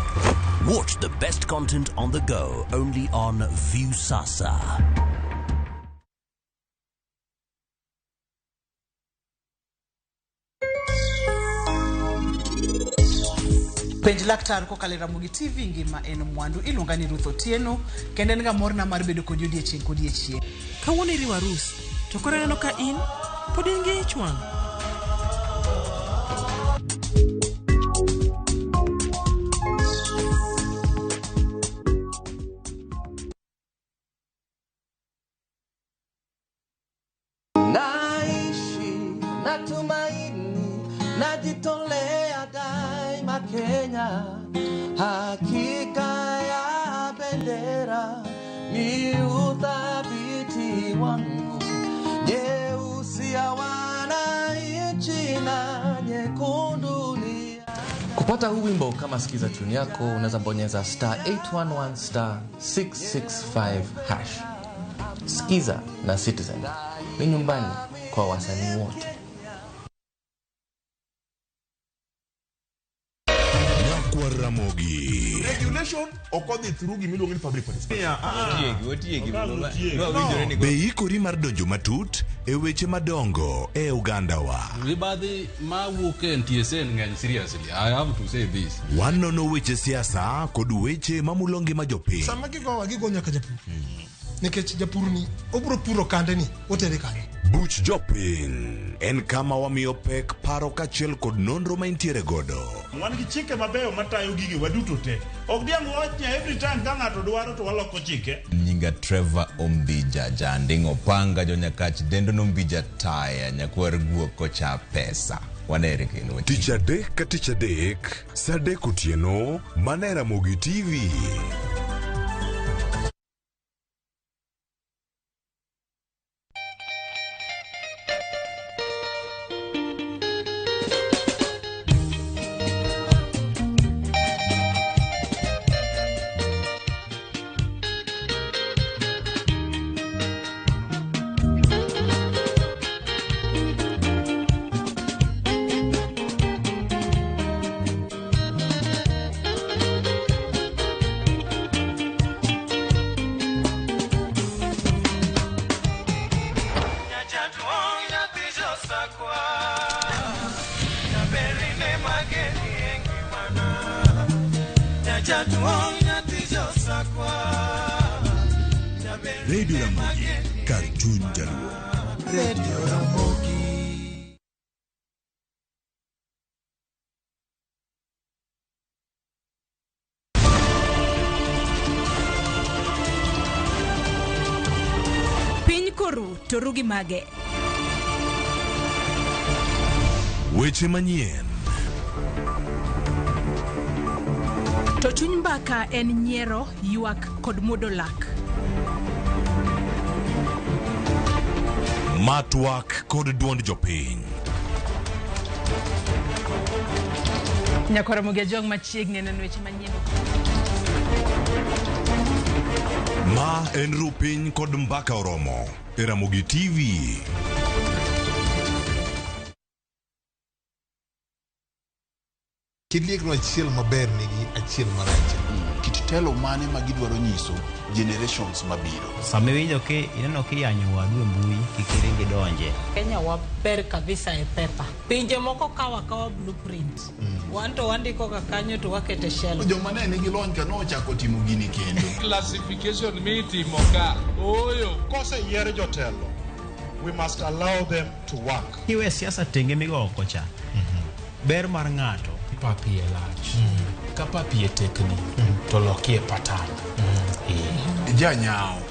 Watch the best content on the go only on Viusasa. Penj laktar kokalo e Ramogi TV ngima en mwandu. Iluonga ni Ruth Otieno kendo en ga morna mar bedo kodi odiechieng' kodiechieng'. Kawuono iriwo arus, to koro aneno ka in pod in gi ich wang'. Naishi natumaini, najitolea daima Kenya, hakika ya bendera ni uthabiti wangu, nyeusi ya wananchi na nyekundu ni Kupata huu wimbo kama sikiza tune yako, unaweza bonyeza star 811 star 665 hash. Sikiza na Citizen ni nyumbani kwa wasanii wote. Nyakwar Ramogi. Regulation ok odhi through gimiluongo ni public participation. Be ikori mar donjo matut e weche madongo e ogandawa? Mibadhi mawuok e NTSA ng'eny seriously. I have to say this. Wanono weche siasa kod weche mamulo ngima jopiny. Sama gigowa gigo nyaka japur. Nikech japur ni obiro puro kande ni otere kanye. Buch jopiny en kama wamiyo pek paro kaachiel kod nonro ma intiere godo. Wan gi chike mabeyo matayo gigi waduto te. Ok diang' wach ni every time ka ng'ato dwaro to waloko chike. Nyinga Trevor Ombija Janding Opanga jonyakach dendo nombija taya nyakwar guok kocha pesa. Wanere kendo. Tich adek ka tich adek, saa adek otieno, mana e Ramogi TV. Radio Ramogi, kar chuny jaluo. Radio Ramogi. Piny koru to ru gi mage. Weche manyien. To chuny mbaka en nyiero, ywak kod muodo lak. Ma twak kod duond jopiny. Nyakwar Ramogi Ajwang' machiegni neno weche manyien. Ma en Rupiny kod Mbaka Oromo e Ramogi TV. Kit liekno achiel maber nigi achiel marach. Kit telo mane ma gidwaro nyiso generations mabiro. Sama iwinjo ki ineno kiyanyo wadu e mbui, kik iring idonje. Kenya waber kabisa e paper. Pinje moko kawo akawa blueprint. Wan to wandiko ga kanyo to wakete shelf. Joma ne nigi lony ka nochako timo gini kendo. Classification mitimo ka ooyo. Koseyier jotelo, we must allow them to work. Kiwe siasa tenge migo oko cha. Ber mar ng'ato. Pap iye lach. Ka pap iye tekni, to lokie patan. Janyao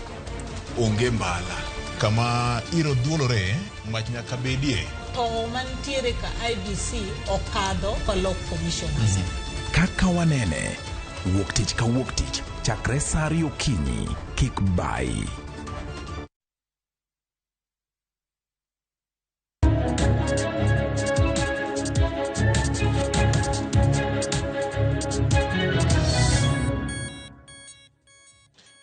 onge mbala. Kama iro dhuolore, mach nyaka bedie. To mantiere ka IBC okadho kolok commissioners. Kaka wanene, wuok tich ka wuok tich, chakre sa ariyo okinyi, kik bayi.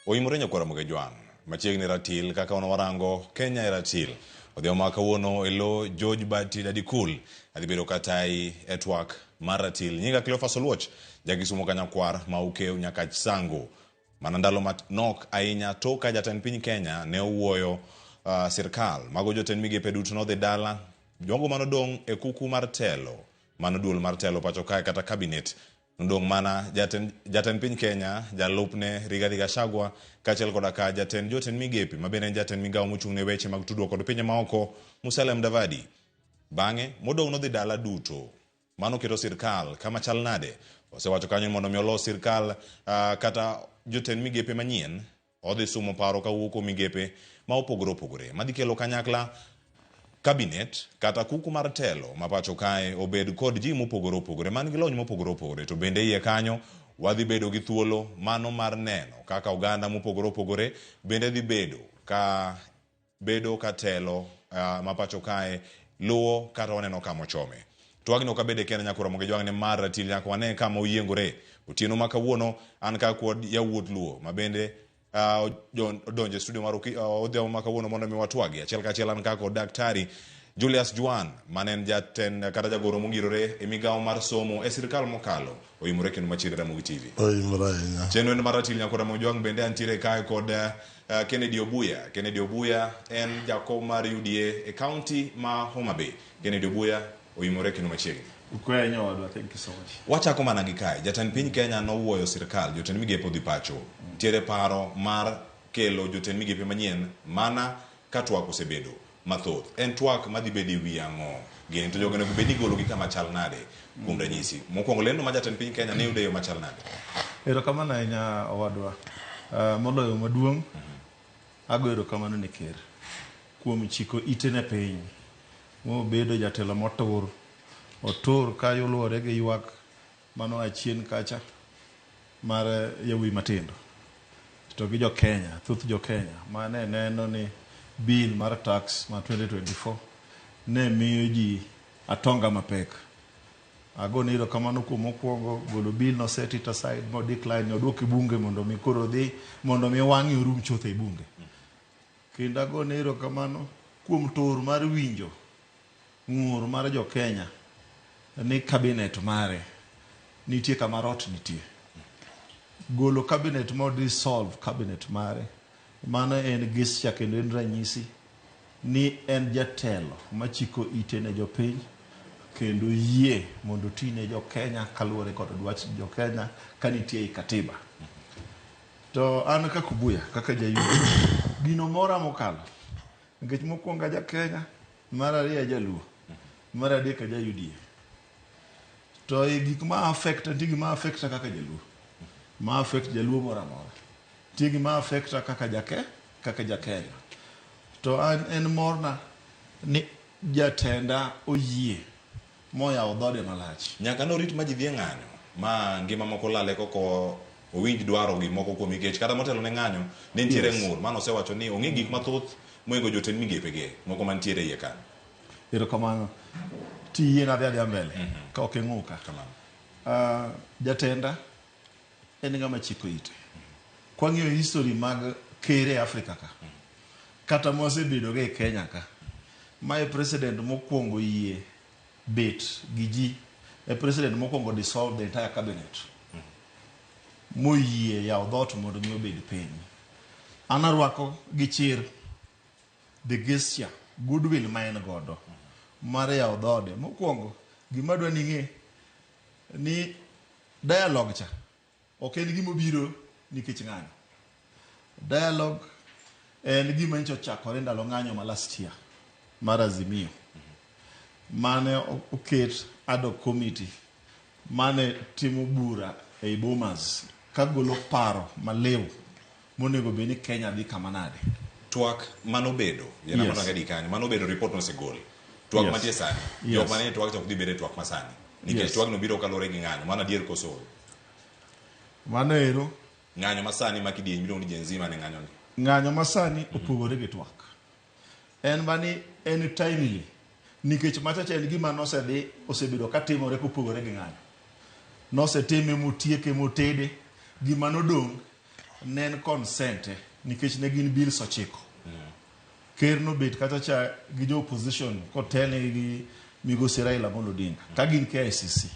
Oimore nyakwar Ramogi Ajwang' machiegni ratil kaka wan warango Kenya e ratil. Odhiambo ma kawuono e lo George Bati Dadikul adhi bedo katayi e twak mar ratil. Nyinga Cleophas Oluoch, jakisumo kanyakwar ma Ukew Nyakach Sango. Mana ndalo manok ahinya tok ka jatend piny Kenya ne owuoyo sirkal mago jotend migepe duto nodhi dala jogo manodong' e kuku mar telo mano duol mar telo pacho kae kata cabinet nodong' mana jatend piny Kenya jalupne Rigathi Gachagua kaachiel koda ka jatend jotend migepe ma bende en jatend migawo mochung' ne weche mag tudruok kod pinje maoko Musalia Mudavadi. Bang'e modong' nodhi dala duto. Mano keto sirkal kama chal nade? Osewacho kanyo ni mondo mi olos sirkal kata jotend migepe manyien odhi sumo paro kawuok kuom migepe ma opogore opogore madhi kelo kanyakla cabinet kata kuku mar telo ma pacho kae obed kod ji mopogore opogore man gi lony mopogore opogore to bende iye kanyo wadhi bedo gi thuolo mano mar neno kaka oganda mopogore opogore bende dhi bedo ka bedo ka telo ma pacho kae luwo kata waneno kama ochome. Twagni ok abede kenda nyaka Ramogi Ajwang' ne mar ratil nyaka wane kama oyiengore. Otieno ma kawuono an ka kod yawuot Luo ma bende odonjo e studio mar odhiambo ma kawuono mondo mi watwagi. Achiel kachiel an ka kod Daktari Julius Juan mane en jatend kata jagoro mongirore e migawo mar somo e sirkal mokalo oimore kendo machiegni Ramogi TV. Oimore ahinya. Chenro en mar ratil nyaka Ramogi Ajwang' bende antiere kae kod Kennedy Obuya. Kennedy Obuya en jakom mar UDA e county ma Homa Bay. Kennedy Obuya oimore kendo machiegni. Ukwe nyowadwa, thank you so much. Wachako mana gi kae. Jatend piny Kenya nowuoyo sirkal, jotend migepe odhi pacho. Nitiere paro mar kelo jotend migepe manyien mana ka twak osebedo mathoth. En twak madhi bedo e wi ang'o? Gini to jogo onego bed ni igologi kama chal nade? Kuom ranyisi, mokwongo lendo ma jatend piny Kenya ne yudo e yo machal nade? Erokamano ahinya owadwa. Moloyo maduong', ago erokamano ne ker kuom chiko ite ne piny mobedo jatelo motur. Otur ka luwore gi ywak mano achien kacha mar yawuoyi matindo to gi jo Kenya, thoth jo Kenya mane neno ni bill mar tax ma 2024 ne miyo ji atonga mapek. Agone erokamano kuom mokwongo golo bill no set it aside mo decline oduok e bunge mondo mi koro dhi mondo mi wang'e orum chuth e bunge. Kendo agone erokamano kuom tur mar winjo ng'ur mar jo Kenya ni cabinet mare nitie kama rot nitie. Golo cabinet mo dissolve cabinet mare mano en gesture kendo en ranyisi ni en jatelo machiko ite ne jopiny kendo yie mondo oti ne jo Kenya kaluwore kod dwach jo Kenya ka nitie ei katiba. To an kaka Obuya, kaka jayudo, gino mora mokalo nikech mokwongo aja Kenya, mar ariyo ajaluo, mar adek aja UDA. To e gik ma affect, nitie gima affecta kaka jaluo, ma affect jaluo moro amora. Nitie gima affecta kaka kaka ja Kenya. To an en morna ni jatenda oyie moyawo dhode malach. Nyaka norit ma ji dhi e ng'anyo ma ngima moko lale koko owinj dwaro gi moko kuom nikech kata motelo ne ng'anyo ne nitiere ng'ur mano osewacho ni ong'e gik mathoth moingo jotend migepe ge moko mantiere iye kanyo. Erokamano. Tiyie nadhi adhiya mbele ka ok ing'uka. Jatenda en ng'ama chiko ite. Kwang'iyo history mag kere e Afrika ka, kata mwasebedo go e Kenya ka, mae president mokwongo yie bet gi ji, e president mokwongo dissolve the entire cabinet. Moyie yawo dhoot mondo mi obed piny. An arwako gi chir the gesture, goodwill ma en godo mar yawo dhoode. Mokwongo, gima adwa ni ing'e ni dialogue cha ok en gima obiro nikech ng'anyo. Dialogue en gima nyocha ochakore ndalo ng'anyo ma last year mar Azimio mane oket ad hoc committee mane timo bura ei Bomas kagolo paro maliw monego bed ni Kenya dhi kama nade. Twak manobedo, yena Yes. mana gadi kanyo, manobedo report nosegol. Twak mantie sani, jok mane twak cha ok dhi bedo e twak masani. Nikech twak no biro kaluwore gi ng'anyo, mano adier koso? Mano ero. Ng'anyo masani ma kidieny miluongo ni Gen Z mane ng'anyo ni. Ng'anyo masani opogore gi twak. En mani en timely nikech machacha en gima nosedhi osebedo katimore kopogore gi ng'anyo. Nosetime motieke motede, gima nodong' ne en consent nikech ne gin bills 9. Ker nobet kacha cha gi jo opposition kotelnegi gi migosi Raila Amolo Odinga ka gin KICC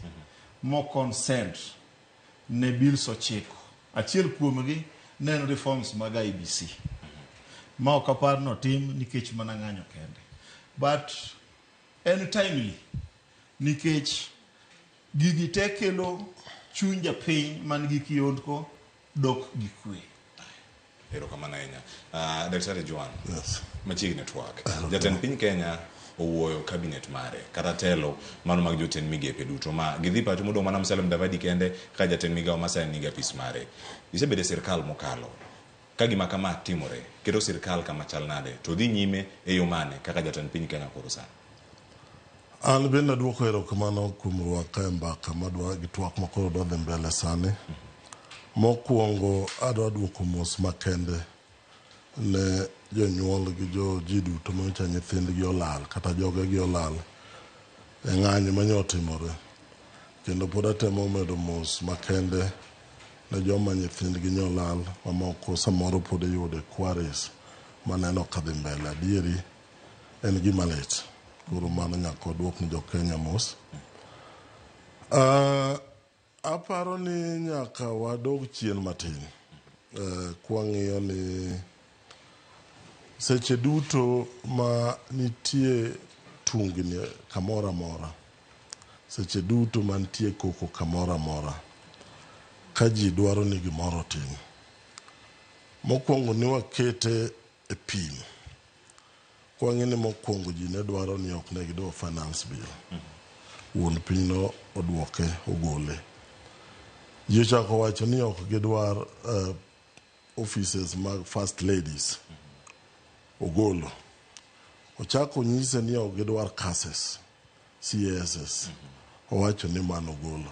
mo consent ne bills 9. Achiel kuomgi ne en reforms mag IEBC ma ok apar notim nikech mana ng'anyo kende. But en timely nikech gigi te kelo chuny japiny man gi kiondko dok gi kwe. Erokamano ahinya. Daktari Joan, machiegni twak. Jatend piny Kenya owuoyo cabinet mare kata telo mano mag jotend migepe duto ma gidhi pacho modong' mana Musalia Mudavadi kende kaka jatend migawo ma sani nigi apis mare. Isebedo e sirkal mokalo. Ka gima kama timore, keto sirkal kama chal nade to dhi nyime e yo mane kaka jatend piny Kenya koro sani? An bende aduoko erokamano kuom rwaka e mbaka madwa gi twak makoro dwa dhi mbele sani. Mokwongo adwa duoko mos makende ne jonyuol gi jo ji duto manyocha nyithindgi olal kata jogegi olal e ng'anyo manyo otimore. Kendo pod atemo medo mos makende ne joma nyithindgi nyolal mamoko samoro pod iyudo e quarries maneno kadhi mbele. Adieri en gima lit. Koro mano nyaka waduok ni jo Kenya mos. Aparo ni nyaka wadog chien matin kwang'iyo ni seche duto ma nitie tungni kamoro amora, seche duto mantie koko kamoro amora, ka ji dwaro ni gimoro otim, mokwongo ni wakete e pim. Kwang'iyo ni mokwongo ji ne dwaro ni ok ne gidwa finance bill. Wuon piny no oduoke ogole. Ji ochako wacho ni ok gidwar offices mag first ladies. Ogolo. Ochako nyise ni ok gidwar CASs, CASs. Owacho ni mano ogolo.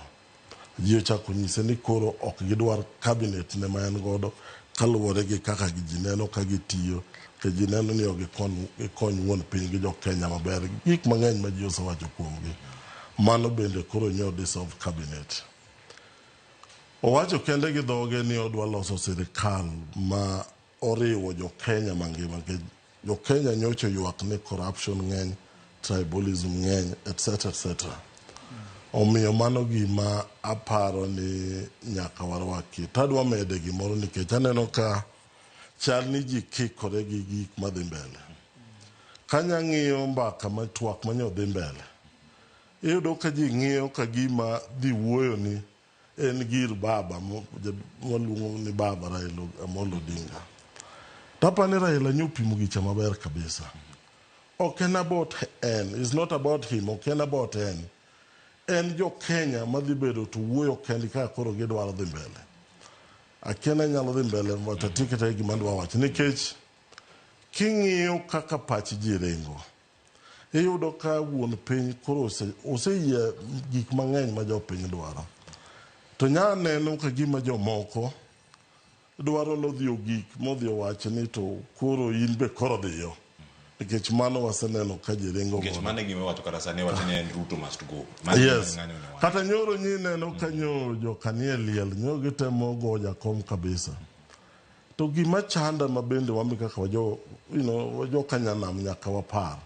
Ji ochako nyise ni koro ok gidwar cabinet ne ma en godo kaluwore gi kaka ji neno ka gitiyo, ke ji neno ni ok gikony wuon piny gi jo Kenya maber. Gik mang'eny ma ji osewacho kuomgi. Mano bende koro nyo dissolve cabinet. Owacho kende gi dhoge ni odwa loso sirikal ma oriwo jo Kenya mangima nikech jo Kenya nyocha oywak ni corruption ng'eny, tribalism ng'eny, etc. etc. Omiyo mano gima aparo ni nyaka warwaki. Tadwa mede gimoro nikech aneno ka chal ni ji kikore gi gik madhi mbele. Kanya ng'iyo mbaka ma twak manyo dhi mbele, iyudo ka ji ng'iyo ka gima dhi wuoyo ni en gir baba mwaluongo ni baba Raila Amolo Odinga. Tapani Raila nyopimo gicha maber kabisa. Ok en about en, it's not about him, ok en about en. En jo Kenya madhi bedo to wuoyo kendgi kaka koro gidwaro dhi mbele. Akia ni anyalo dhi mbele but atiek kata gima adwa wacho nikech king'iyo kaka pach ji ringo, iyudo ka wuon piny koro oseyie gik mang'eny ma jopiny dwaro. To nya neno ka gima jomoko dwaro nodhi ogik modhi owach ni to koro in be koro dhiyo. Nikech mano waseneno ka ji ringo Nikech godo. mano e gima iwacho kata sani iwacho ni en Ruto must go. Mano e gima Yes. ng'anyo ne wacho. Kata nyoro nyineno ka nyo jokanie liel, nyo gitemo go jakom kabisa. To gima chanda ma bende wambi kaka wajo, you know, wajo kanyanam nyaka wapar.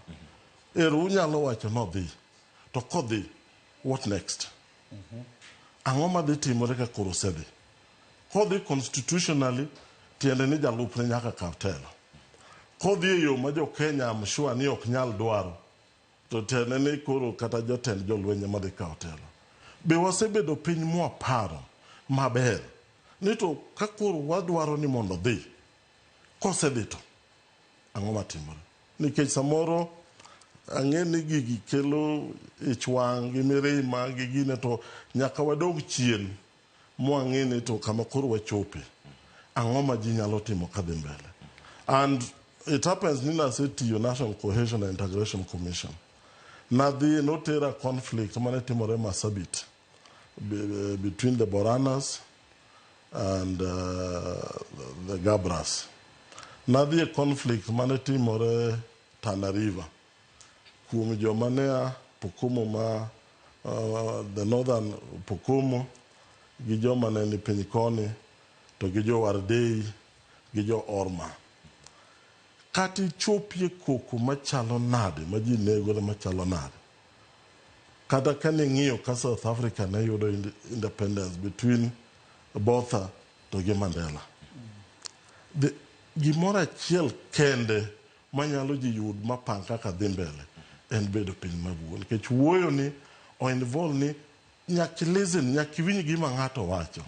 Ero unyalo wacho nodhi. To kodhi, what next? Ang'o madhi timore ka koro osedhi? Kodhi constitutionally, tiende ni jalupne nyaka kaw telo. Kodhi e yo ma jo Kenya I'm sure ni ok nyal dwaro, to tiende ni koro kata jotend jolweny ema dhi kawo telo. Be wasebedo piny mwaparo maber ni to ka koro wadwaro ni mondo odhi, kosedhi to ang'o matimore? Nikech samoro ang'e ni gigi kelo ich wang' gi mirima gi gine to nyaka wadog chien mwang'e ni to kama koro wachope ang'o ma ji nyalo timo kadhi mbele. And it happens ni nasetiyo National Cohesion and Integration Commission. Nadhi notera conflict mane timore Marsabit between the Boranas and the Gabras. Nadhi e conflict mane timore Tana River kuom joma ne a Pokomo ma the northern Pokomo gi joma ne ni piny koni to gi jo Wardei gi jo Orma. Kata ichopie koko machalo nade ma ji negore machalo nade. Kata kane ing'iyo ka South Africa ne yudo independence between Botha to gi Mandela. Gimoro achiel kende manyalo ji yud mapang kaka dhi mbele en bedo piny mawuo. Nikech wuoyo ni o involve ni nyaka listen, nyaka iwinj gima ng'ato wacho.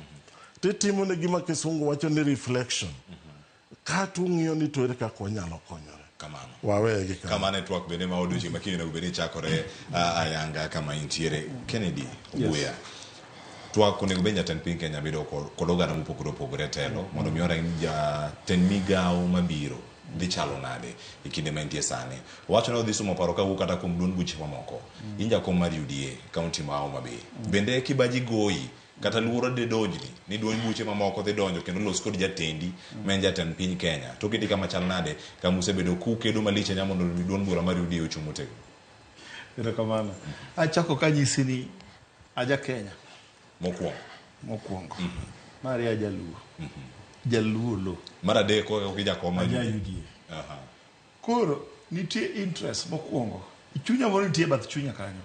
Titimo ne gima kisungu wacho ni reflection. Kato ung'iyo ni to ere kaka wanyalo konyore. Kamano. Waweye gi kanyo. Kamano e twak bende ma odiochieng' ma kiny onego bed ni chakore ayanga kama intiere. Kennedy Obuya. Yes. Twak onego bed ni jatend piny Kenya bedo kod oganda mopogore opogore e telo mondo mi orang jatend migawo mabiro dhi chalo nade e kinde ma entie sani. Owacho ni odhi somo paro kawuok kata kuom duond buche mamoko. In jakom mar UDA kaunti ma Homa Bay. Bende kibaji goyi kata luoro de donjni ni duond buche mamoko dhi donjo kendo los kod jatendi ma en jatend piny Kenya. To oketi kama chal nade kama usebedo kukedo malich ahinya mondo mi duond bura mar UDA ochung' motegno. Erokamano. Achako kanyisi ni aja Kenya. Mokwongo. Mokwongo. Mar ariyo ajaluo. Jaluo lo. Mar adek ok ijakom mar Aja UDA. UDA. Koro nitie interest mokwongo. Chunya moro nitie bath chunya kanyo.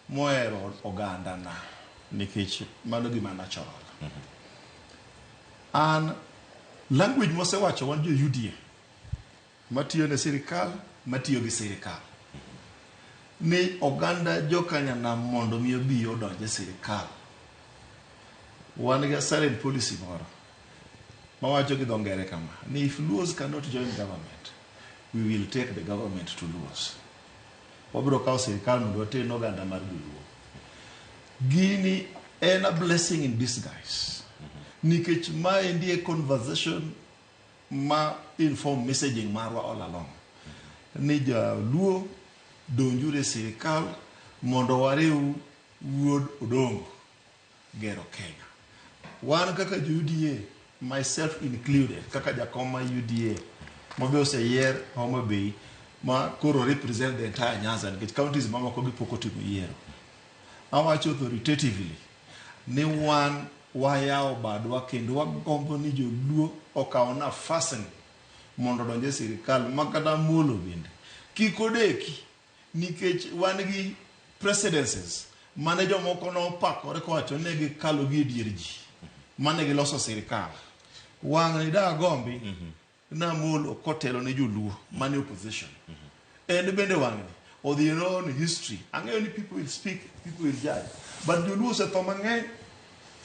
Mohero ogandana. Nikech mano gima natural. An language mwasewacho wan jo UDA matiyo ne sirikal, matiyo gi sirikal. Ni oganda jokanyanam mondo mi obi odonj e sirikal. Wan gi silent policy moro mawacho gi dho ngere kama ni if Luos cannot join government, we will take the government to Luos. Wabiro kawo sirikal mondo water ne oganda mar joluo. Gini en a blessing in disguise. Nikech maendi e conversation ma inform messaging marwa all along. Ni jaluo donjuru e sirikal mondo wariw wuod Odongo gero Kenya. Wan kaka jo UDA, myself included, kaka jakom ma UDA, mabe oseyier Homa Bay, ma koro represent the entire Nyanza nikech counties mamoko gi pok otimo yiero. Awacho authoritatively ni wan wayawo badwa kendo wagombo ni joluo okaw nafasni mondo odonj e sirikal ma kata Amolo bende kik odeki nikech wan gi presidencies mane jomoko nopakore kowacho ni gikalo gi e dier ji mane giloso sirikal. Wang'ni da gombi na Amolo kotelo ne joluo mane opposition. En bende wang'ni odhi in own history. Ang'eyo ni people will speak, people will judge. But joluo osetho mang'eny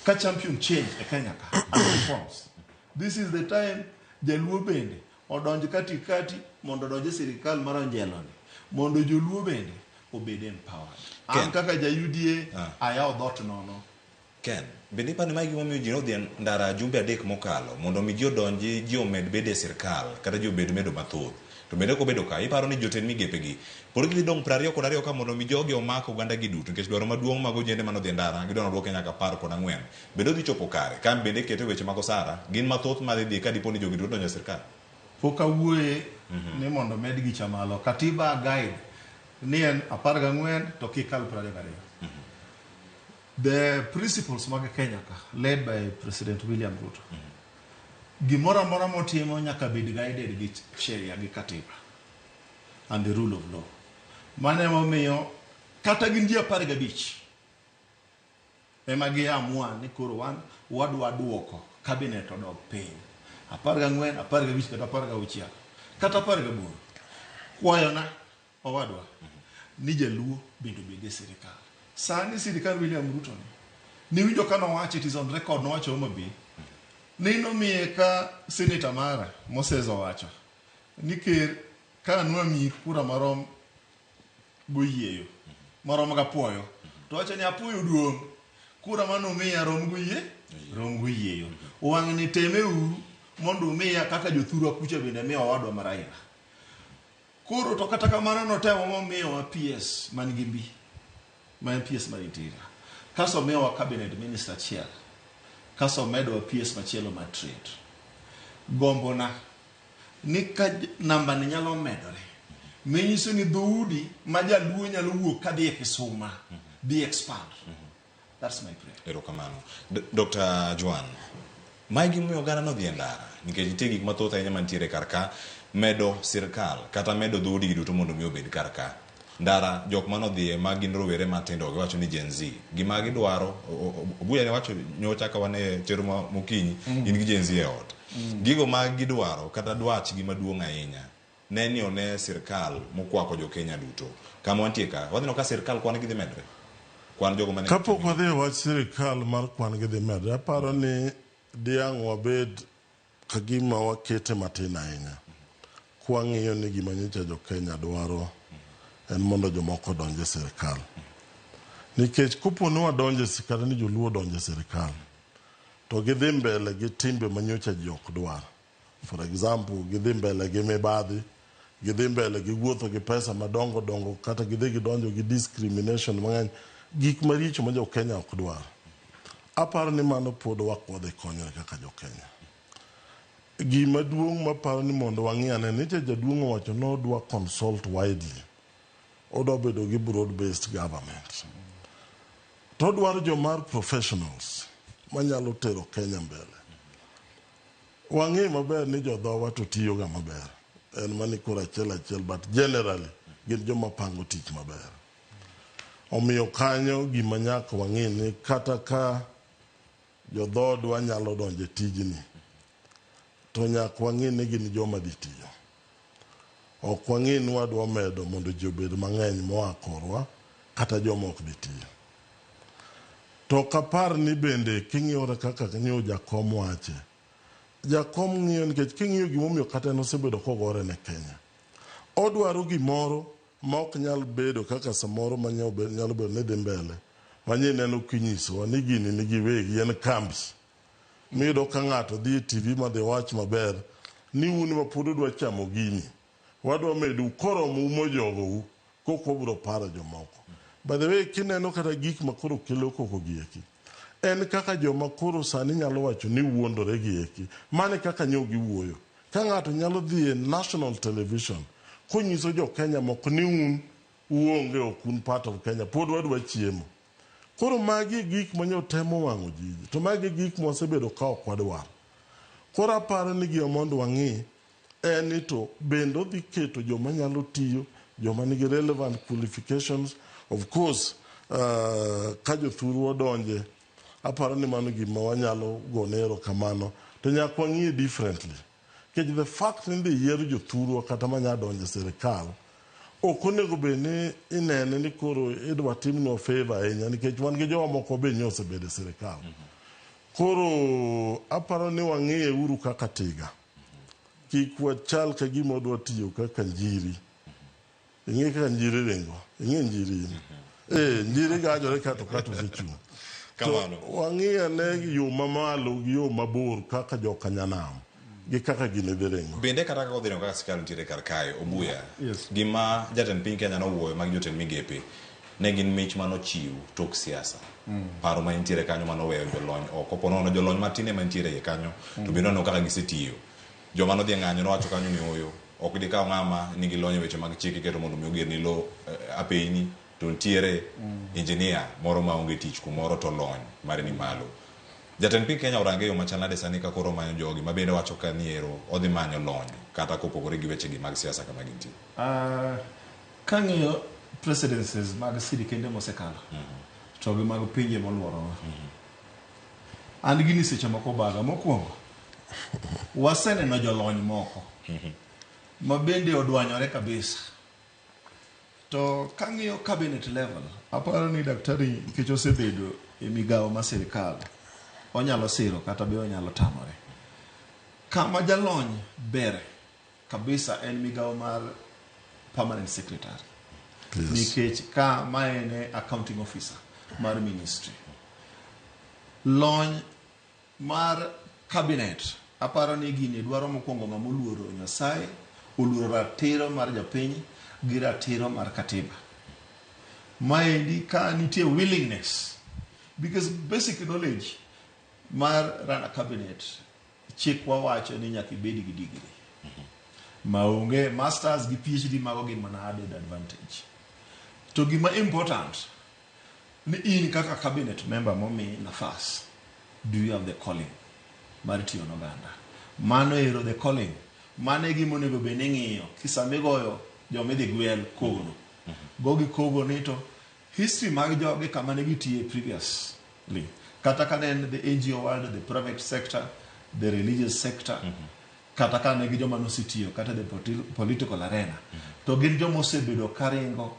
ka champion change e Kenya ka and reforms. This is the time jaluo bende odonj katikati mondo odonj e sirikal mar onjelo ni mondo joluo bende obed empowered. An kaka ja UDA ayawo dhoot nono. Ken, bende iparo ni mae gima omiyo ji nodhi e ndara jumbe 3 mokalo mondo mi ji odonji ji omed bedo e sirkal kata ji obed medo mathoth. To bende kobedo ka iparo ni jotend migepe gi pod gidhi dong' 22 ka mondo mi jogi omak oganda gi duto nikech dwaro maduong' mag ojende mane odhi e ndara gidwa nodwoke nyaka 14. Bende odhi chopo kare ka bende kete weche mag osara gin mathoth madhi dhi ka dipo ni jogi duto donjo e sirkal. Pok awuoye ni mondo med gicha malo. Katiba guide ni en 14 to kik kal 22. The principles mag Kenya ka led by President William Ruto. Gimoro amora motimo nyaka bed guided gi sheria gi katiba and the rule of law. Mano emomiyo kata gin ji 15 ema giamua ni koro wan wadwa duoko cabinet odog piny 14, 15 kata 16 kata 18. Kwayona owadwa ni jaluo bende obed e sirikal. Sani sirikal William Ruto ni niwinjo ka nowacho, it is on record, nowacho Homa Bay ni nomiye ka senator mara Moses owacho ni ker ka nwamiyi kura marom goyieyo marom gapuoyo to wacho ni apuoyo duong' kura manumiya rom goyie rom goyieyo wang' ni teme uru mondo umiya kaka jothurwa kucha bende miyo owadwa ma Raila. Koro to kata kamano notemo momiyowa PS man gi mbi ma en PS mar Interior, kasto omiyowa cabinet minister achiel, kasto omedowa PS machielo mar trade. Gombona ni ka namba ni nyalo medore menyiso ni dhoudi ma jaluo nyalo wuok kadhi e Kisuma dhi expand. That's my prayer. Erokamano. Dr. Joan, mae gimomiyo oganda nodhi e ndara nikech nitie gik mathoth ahinya mantiere kar ka medo sirkal kata medo dhoudi gi duto mondo mi obed kar ka. Ndara jok manodhiye ma gin rowere matindo giwacho ni Gen Z. Gima gidwaro, Obuya ne wacho nyocha ka wan e chenro ma mokinyi, in gi Gen Z e ot. Gigo ma gidwaro kata dwachgi maduong' ahinya ne ni one sirkal mokwako jo Kenya duto. Kama wantie ka, wadhi neno ka sirkal kwan gi dhi medre. Kwan jogo mane Kapok wadhi e wach sirikal mar kwan gi dhi medre, aparo ni diang' wabed kagima wakete matin ahinya. Kwang'iyo ni gima nyocha jo Kenya dwaro en mondo jomoko odonj e sirikal. Nikech kopo ni wadonjo e kata ni joluo odonjo e sirikal, to gidhi mbele gi timbe ma nyocha ji ok dwar. For example, gidhi mbele gi mibadhi, gidhi mbele gi wuotho gi pesa madongo dongo, kata gidhi gidonjo gi discrimination mang'eny, gik maricho ma jo Kenya ok dwar. Aparo ni mano pod wak wadhi konyore kaka jo Kenya. Gima duong' maparo ni mondo wang'i ane ni jaduong' owacho ni odwa consult widely. Odwa bedo gi broad based government. To odwaro jomar professionals manyalo tero Kenya mbele. Wang'e maber ni jodhowa to tiyoga maber. En mani koro achiel achiel but generally gin joma pango tich maber. Omiyo kanyo gima nyaka wang'e ni kata ka jodhoodwa nyalo donjo e tijni, to nyaka wang'e ni gin joma dhi tiyo. Ok wang'e ni wadwa medo mondo ji obed mang'eny moa korwa kata joma ok dhi tiyo. To ok apar ni bende king'iyo kaka ng'iyo jakom wache, jakom ng'iyo nikech king'iyo gimomiyo kata en osebedo kogore ne Kenya. Odwaro gimoro ma ok nyal bedo kaka samoro ma nyalo bedo ni dhi mbele. Manye neno kinyisowa ni gini nigi wegi en kambi. Miyudo ka ng'ato dhi e TV ma dhi wach maber ni un ma pod udwa chamo gini. Wadwa medou koromou mojogou kok wabiro paro jomoko. By the way, kineno kata gik ma koro kelo koko gi eki, en kaka joma koro sani nyalo wacho ni wuondore gi eki. Mano e kaka nyo giwuoyo. Ka ng'ato nyalo dhi e national television konyiso jo Kenya moko ni un uonge ok un part of Kenya, pod wadwa chiemo. Koro magi e gik ma nyo temo wang'o ji, to magi e gik mwasebedo ka ok wadwar. Koro aparo ni gima mondo wang'i en ni to bende odhi keto joma nyalo tiyo, joma nigi relevant qualifications. Of course, ka jothuru odonje, aparo ni mano gima wanyalo gone erokamano. To nyaka wang'iye differently. Nikech the fact ni idhi yier jothurwa kata manya donjo e sirikal, ok onego bed ni inene ni koro idwa timnwa favor ahinya nikech wan gi joma moko be nyo osebedo e sirikal. Koro aparo ni wang'iye uru kaka tiga. Kik wachal ka gima wadwa tiyo kaka njiri. Ing'e kaka njiri ringo. Ing'e njiri in. Njiri gajore kato kato osechung'. To wang'i ane yo mamalo gi yo mabor kaka joka nyanam gi kaka gini dhi ringo. Bende kata kaka odhi ringo kaka sirkal nitiere kar kae, Obuya, gima jatend piny Kenya nowuoyo mag jotend migepe ne gin mich manochiw tok siasa. Paro ma nitiere kanyo manoweyo jolony oko, po nono jolony matin ema nitiere iye kanyo, to bende waneno kaka gisetiyo. Joma nodhi e ng'anyo nowacho kanyo ni oyo, ok dikaw ng'ama nigi lony e weche mag chik iketo mondo mi ogerni lo apeyni to nitiere engineer moro ma onge tich kumoro to lony mare ni malo. Jatend piny Kenya orange yo machal nade sani ka koro omanyo jogi ma bende wacho ka ni ero odhi manyo lony kata kopogore gi weche gi mag siasa kama gintie. Kang'iyo presidencies mag sirikende mosekalo to gi mag pinje moluorowa, an gini seche moko baga. Mokwongo, waseneno jolony moko ma bende odwanyore kabisa. To kang'iyo cabinet level, aparo ni daktari nikech osebedo e migawo mar sirikal, onyalo siro kata be onyalo tamore. Kama jalony ber kabisa en migawo mar permanent secretary. Yes. Nikech ka ma en e accounting officer mar ministry. Lony mar cabinet, aparo ni gini dwaro mokwongo ng'ama oluoro Nyasaye, oluoro ratiro mar jopiny gi ratiro mar katiba. Maendi ka nitie willingness, because basic knowledge mar run a cabinet, chikwa wacho ni nyaka ibed gi degree. Maonge masters gi PhD mago gin mana added advantage. To gima important ni in kaka cabinet member momi nafas, do you have the calling mar tiyo ne oganda? Mano ero the calling. Mano e gima onego bed ni ing'iyo kisama igoyo joma idhi gwel kono. Gogi kogo ni to history mag jogi kama ne gitiye previously. Kata ka ne en the NGO world, the private sector, the religious sector, kata ka ne gi joma nosetiyo kata the political arena. To gin joma osebedo karingo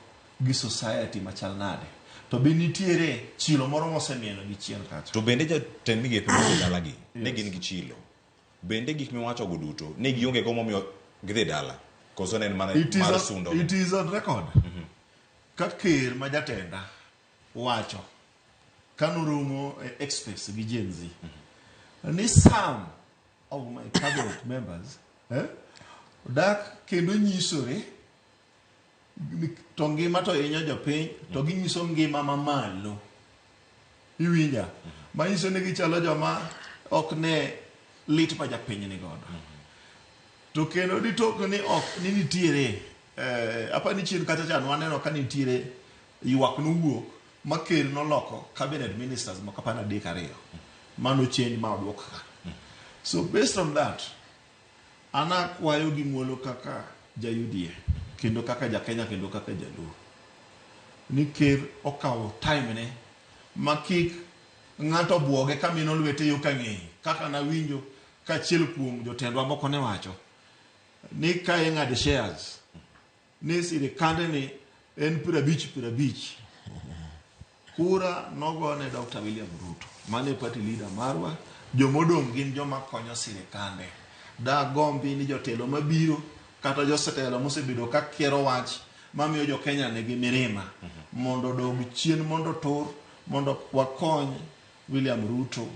gi society machal nade. To be nitiere chilo moro mosemieno gi chien kacha. To bende jatend migepe modhi dalagi ne gin gi chilo. Bende gik miwacho go duto ne gionge go momiyo gidhi dala. Koso ne en mana mar sundo. It is on record. Ka ker ma jatenda wacho kanoromo e Express gi Gen Z ni some of my cabinet members dak kendo nyisore to ngima to hinyo jopiny to ginyiso ngima mamalo. Iwinja? Manyiso ni gichalo joma ok ne lit ma japiny ni godo. To kendo ditok ni ok ni nitiere apa ni chien kacha cha nwaneno ka nitiere ywak nowuok ma ker noloko cabinet ministers moko apani adek ariyo mano change ma oduok ka. So based on that, an akwayo gi muolo kaka ja UDA kendo kaka ja Kenya kendo kaka jaluo ni ker okawo time ne ma kik ng'ato buoge ka mino lwete yo ka ng'eye kaka nawinjo ka achiel kuom jotendwa moko ne wacho ni ka ing'ado shares ni sirikande ni en 50 50. Kura nogone Dr. William Ruto, mano e party leader marwa. Jomodong' gin joma konyo sirikande. Dagombi ni jotelo mabiro kata jotelo mosebedo ka kiero wach mamiyo jo Kenya nigi mirima mondo odog chien mondo otur mondo wakony William Ruto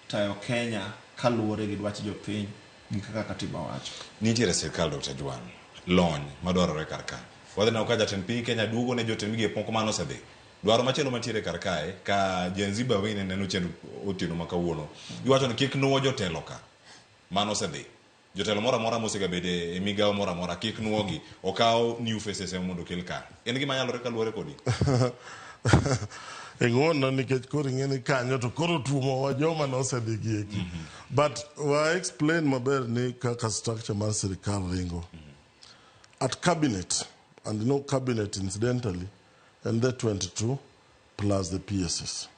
tayo Kenya kaluwore gi dwach jopiny gi kaka katiba wacho. Nitiere sirkal Dr. Juan, lony madwarore kar ka. Wadhi neno ka jatend piny Kenya duogo ne jotend migepe moko mane osedhi. Dwaro machielo mantiere kar kae, ka Gen Z be neno chenro otieno ma kawuono. Giwacho ni kik nuo jotelo ka mane osedhi. Jotelo moro amora mosegabedo e migawo moro amora kik nuogi. Okaw new faces ema mondo okel ka. En gima nyalore kaluwore kodi? Ing'uono nikech koro ing'e ni kanyo to koro tuomowa joma nosedhi gi eki. But wa explain maber ni kaka structure mar sirikal ringo. At cabinet, and no cabinet incidentally, and the 22 plus the PSS.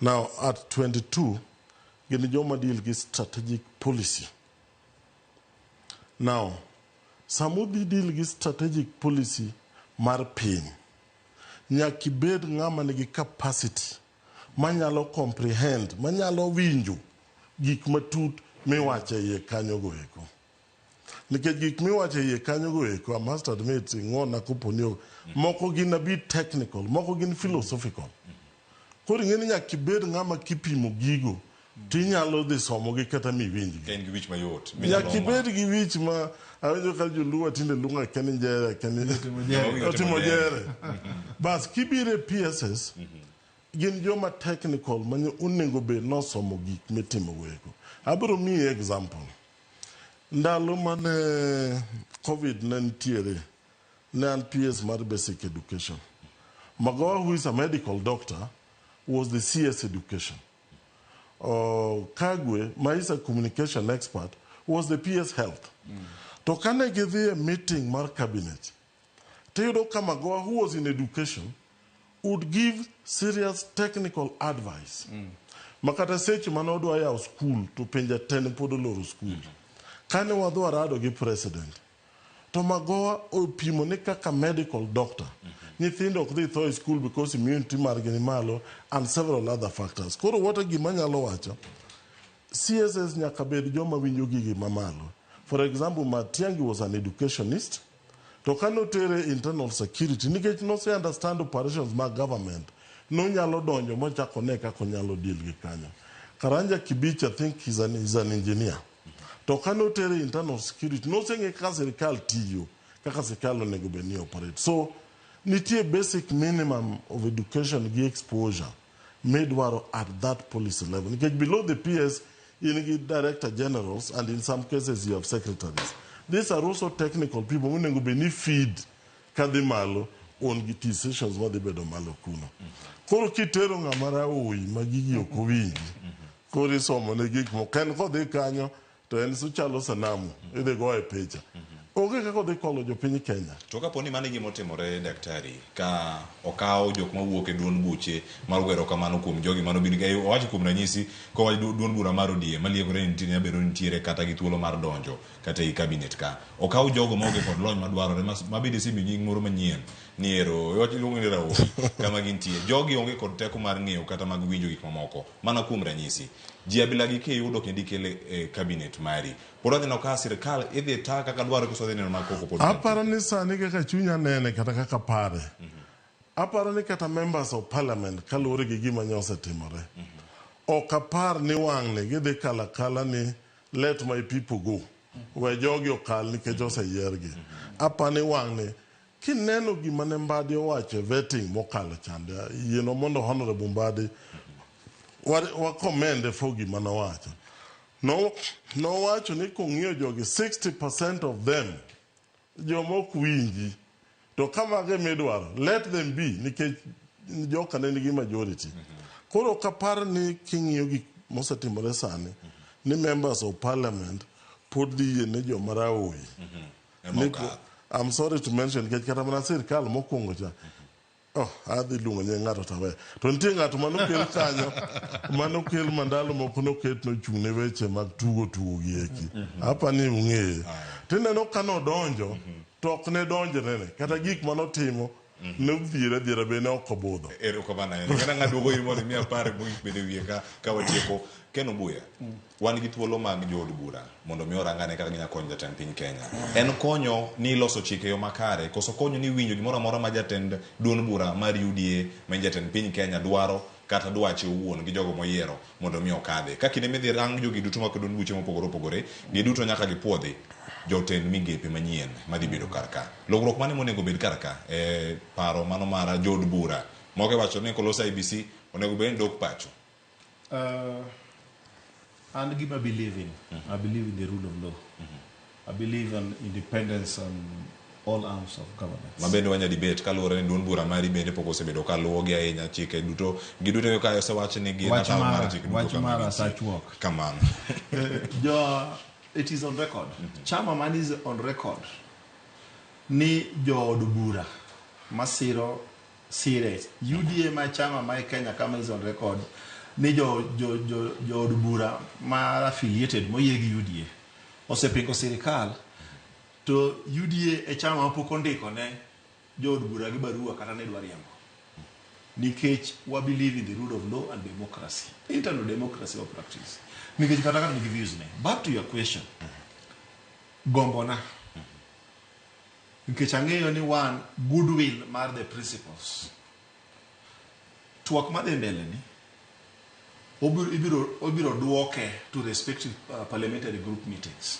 Now at 22, gin joma deal gi strategic policy. Now, samudhi deal gi strategic policy mar piny, nyaka ibed ng'ama nigi capacity manyalo comprehend, manyalo winjo gik matut miwacho e iye kanyo go eko. Nikech gik miwacho e iye kanyo go eko, I must admit, ing'uona kopo ni moko gin a bit technical, moko gin philosophical. Koro ing'e ni nyaka ibed ng'ama kipimo gigo tinyalo dhi somogi kata miwinjgi. Ka in gi wich mayot. Nyaka ibed gi wich ma awinjo ka joluo tinde luongo akia ni njere akia ni otimo jere. Bas kibiro e PSS gin joma technical ma onego bed nosomo gik mitimo go eko. Abiro miyi example. Ndalo mane COVID ne nitiere, ne an PS mar basic education. Magoha, who is a medical doctor, was the CS education. Kagwe, ma is a communication expert, was the PS health. To kane gidhi e meeting mar cabinet, tiyudo ka Magoha, who was in education, would give serious technical advice. Makata seche mane odwa yawo school to pinje te ne pod oloro school. Kane wadhi warado gi president, to Magoha opimo ni kaka medical doctor, nyithindo ok dhi tho e school because immunity margi ni malo and several other factors. Koro wata gima anyalo wacho, CSS nyaka bed joma winjo gigi mamalo. For example, Matiang'i was an educationist, to kane otere internal security, nikech nose understand operations mag government, nonyalo donjo mochako ne kaka onyalo deal gi kanyo. Karanja Kibich, I think he's an engineer. To kane otere internal security, noseng'e kaka sirikal tiyo, kaka sirikal onego bed ni operate. So, nitie basic minimum of education gi exposure midwaro at that policy level. Nikech below the PS, in gi director generals, and in some cases you have secretaries. These are also technical people monego bed ni feed kadhi malo on gi decisions madhi bedo malo kuno. Koro kitero ng'ama raoyi ma gigi ok owinji, koro isomo ne gik moko. En kodhi kanyo, to en ochalo sanamu, idhi goye picha. Onge kaka odhi kolo jopiny Kenya. To kapo ni mano e gima otimore daktari, ka okaw jok mawuok e duond buche mar goyo erokamano kuom jogi mano biro, owacho kuom ranyisi kowacho duond bura mar ODM maliekore ni nitie nyabedo ni nitiere kata gi thuolo mar donjo kata ei cabinet ka. Okaw jogo maonge kod lony madwarore mabende isemiyo nying moro manyien ni ero iwacho iluongo ni Raogi kama gintie. Jogi onge kod teko mar ng'eyo kata mag winjo gik mamoko. Mana kuom ranyisi, ji abila gi kiyudo kendo ikele e cabinet mari. Pod wadhi neno ka sirkal idhi ta kaka dwarore koso wadhi neno ma koko pod Aparo ni sani kaka chunya nene kata kaka pare. Aparo ni kata members of parliament kaluwore gi gima nyo osetimore. Ok apar ni wang'ni gidhi kalo akala ni let my people go. We jogi okal nikech oseyiergi. Aparo ni wang'ni kineno gima ne Mbadi owacho e vetting mokalo chande, yienwa mondo Honorable Mbadi wa commend for gima nowacho. Nowacho ni kong'iyo jogi 60% of them joma ok winji to kamago ema idwaro let them be nikech joka ne nigi majority. Koro ok apar ni king'iyo gik mosetimore sani ni members of parliament pod dhi yie ne joma raoyi. I'm sorry to mention nikech kata mana sirkal mokwongo cha oh, adhi luongo nying ng'ato tawe. To nitie ng'ato manokel kanyo, manokel mandalo moko noket nochung' ne weche mag tugo tugo gi eki. Apa ni ung'eye. Tineno ka nodonjo, to ok ne donjre ne. Kata gik manotimo, ne odhiere adhiera be ne ok obudho. Erokamano ahinya. Kata ng'aduogo duogo ir mondo imi apar mogik bende wiye ka watieko. Ken Obuya, wan gi thuolo mag jood bura mondo mi orangane kaka ginyalo konyo jatend piny Kenya. En konyo ni loso chike e yo makare koso konyo ni winjo gimoro amora ma jatend duond bura mar UDA ma en jatend piny Kenya dwaro kata dwache owuon gi jogo moyiero mondo mi okadhe. Ka kinde midhi rang jogi duto mag duond buche mopogore opogore, giduto nyaka gipuodhi jotend migepe manyien madhi bedo kar ka. Lokruok mane monego bed kar ka e paro mano mar jood bura? Moko iwacho ni kolos IEBC onego bed ni dok pacho. And gima believe in. I believe in the rule of law. I believe in independence and all arms of government. Ma bende wanya debate kaluwore ni duond bura mari bende pok osebedo ka luwo gi ahinya chike duto giduto ka osewach ni gin Wach ataro mar mara, chike duto wach kama mara gintie. sachuok. Kamano. Jo, it is on record. Chama man is on record ni jood bura masiro sire UDA ma chama ma e Kenya kama is on record ni jo jood bura ma affiliated moyie gi UDA osepingo sirikal to UDA e chama mapok ondiko ne jood bura gi barua kata ne dwa riembo nikech wa believe in the rule of law and democracy, internal democracy wa practice nikech kata kata nigi views ne. Back to your question, gombona nikech ang'eyo ni one goodwill mar the principles twak madhi mbele ni obiro duoke to respective parliamentary group meetings.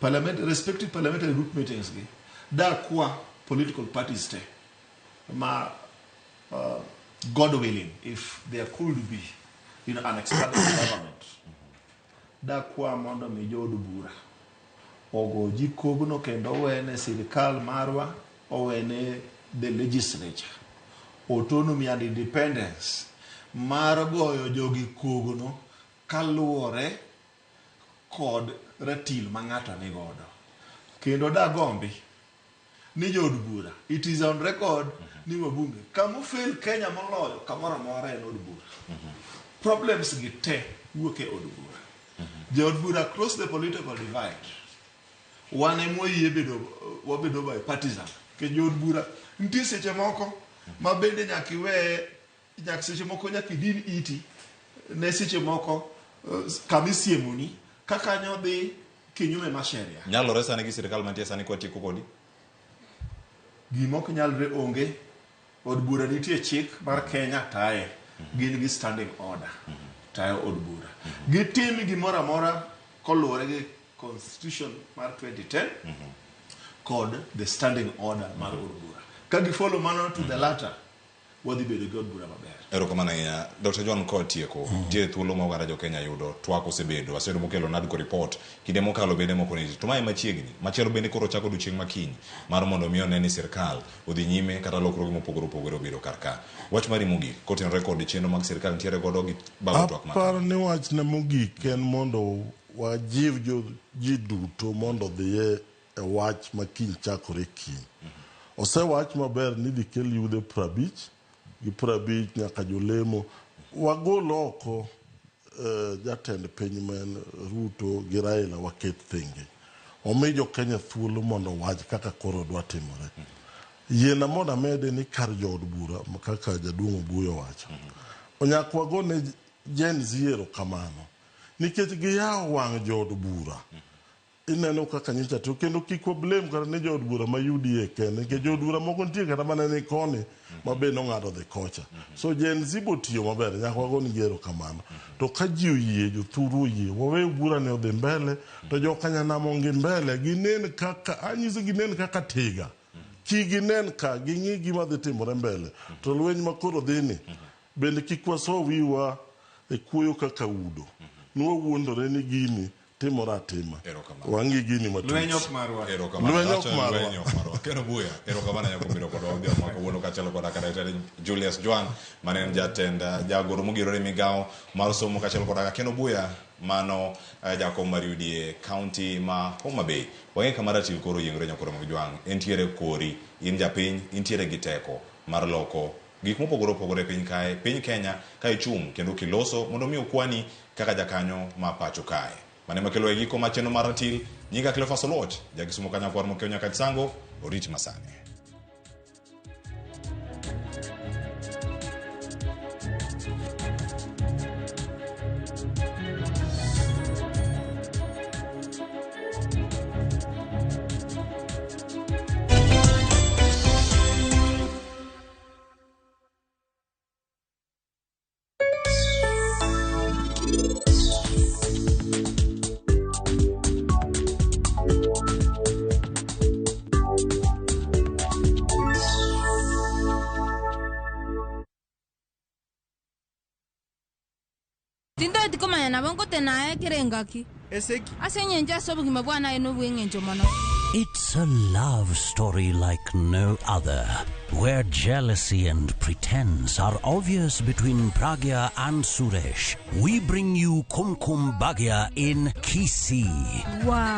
Respective parliamentary group meetings gi dakwa political parties te ma God willing, if there could be an expanded government, dakwa mondo mi jood bura ogo ji kogno kendo owene sirikal marwa, owene the legislature autonomy and independence mar goyo jogi kogno kaluwore kod ratil ma ng'ato ni godo. Kendo dagombi ni jood bura, it is on record ni wabunge kama ofail Kenya moloyo kamoro amora en od bura. Problems gi te wuok e od bura. Jood bura across the political divide, wan ema wayie bedo, wabedo bipartisan. Nikech jood bura nitie seche moko ma bende nyaka iwe, nyaka seche moko nyaka idin iti ne seche moko kama isiemoni ka kanyo dhi kinyume mar sheria. Nyalore sani gi sirikal mantie sani kwatieko kodi? Gima ok nyalre onge. Od bura nitie chik mar Kenya taye. Gin gi standing order tayo od bura. Gitim gimoro amora koluwore gi constitution mar 2010 kod the standing order mar od bura. Ka gifollow mano to the latter, wadhi bedo gi od bura maber. Erokamano ahinya. Dr. John kotieko, nitie thuolo ma oganda jo Kenya yudo, twak osebedo, asebedo mokelo NADCO report, kinde mokalo bende moko nitie. To mae machiegni, machielo bende koro chako odiochieng' makiny mar mondo mi one ni sirkal odhi nyime kata lokruoge mopogore opogore obedo kar ka. Wach mari mogik, kotenore kod chenro mag sirkal nitiere godo gi bago twak ma Aparo ni wachna mogik en mondo wajiw jo ji duto mondo odhiye e wach ma kiny chakore kiny. Osewach maber ni idhi kel yudhe 50 gi 50 nyaka jolemo. Wagol oko jatend piny ma en Ruto gi Raila waket thenge. Wami jo Kenya thuolo mondo owach kaka koro dwa timore. Yiena mondo amede ni kar jood bura kaka jaduong' Obuyo owacho. Nyaka wagone Gen Z erokamano nikech giyawo wang' jood bura. Ineno kaka nyocha to kendo kik wa blame kata ni jood bura ma UDA kende nikech jood bura moko nitie kata mana ni koni ma be nong'ado dhi kocha. So Gen Z bo tiyo maber nyaka wagonegi erokamano. To ka ji oyie jothuru oyie wawe bura ni odhi mbele to jokanyanam ong'i mbele ginen kaka anyiso ginen kaka tiga. Ki ginen ka ging'i gima dhi timore mbele. To lweny ma koro dhi ni bende kik waso wiwa e kuoyo kaka udo. Nwawuondore ni gini timore atima. Wang'i gini matut. Lweny ok marwa. Lweny ok marwa. Lweny ok marwa. Kendo Buya, erokamano ahinya kuom bedo kodwa odhiambo ma kawuono kaachiel koda ka Daktari Julius Jwang' mane en jatend jagoro mogirore migawo mar somo kaachiel koda ka Ken Obuya mano jakom mar UDA county ma Homa Bay. Wang'e kama ratil koro oyiengore nyakoro mag Jwang'. Entiere kori, in japiny, intiere gi teko mar loko gik mopogore opogore e piny kae, piny Kenya ka ichung' kendo kiloso mondo mi okwani kaka jakanyo ma pacho kae. Mane makelo e giko mar chenro mar ratil, nyinga Cleophas Oluoch, jakisumo kanyakwar mokiewo nyaka Sango, orit masani. Tintobeti komanya nabo nkotenaye kera engaki. Ase engencho ase obogima bwane aye nobw'engencho mono. It's a love story like no other, where jealousy and pretense are obvious between Pragya and Suresh. We bring you Kumkum Bhagya in Kisii. Wow.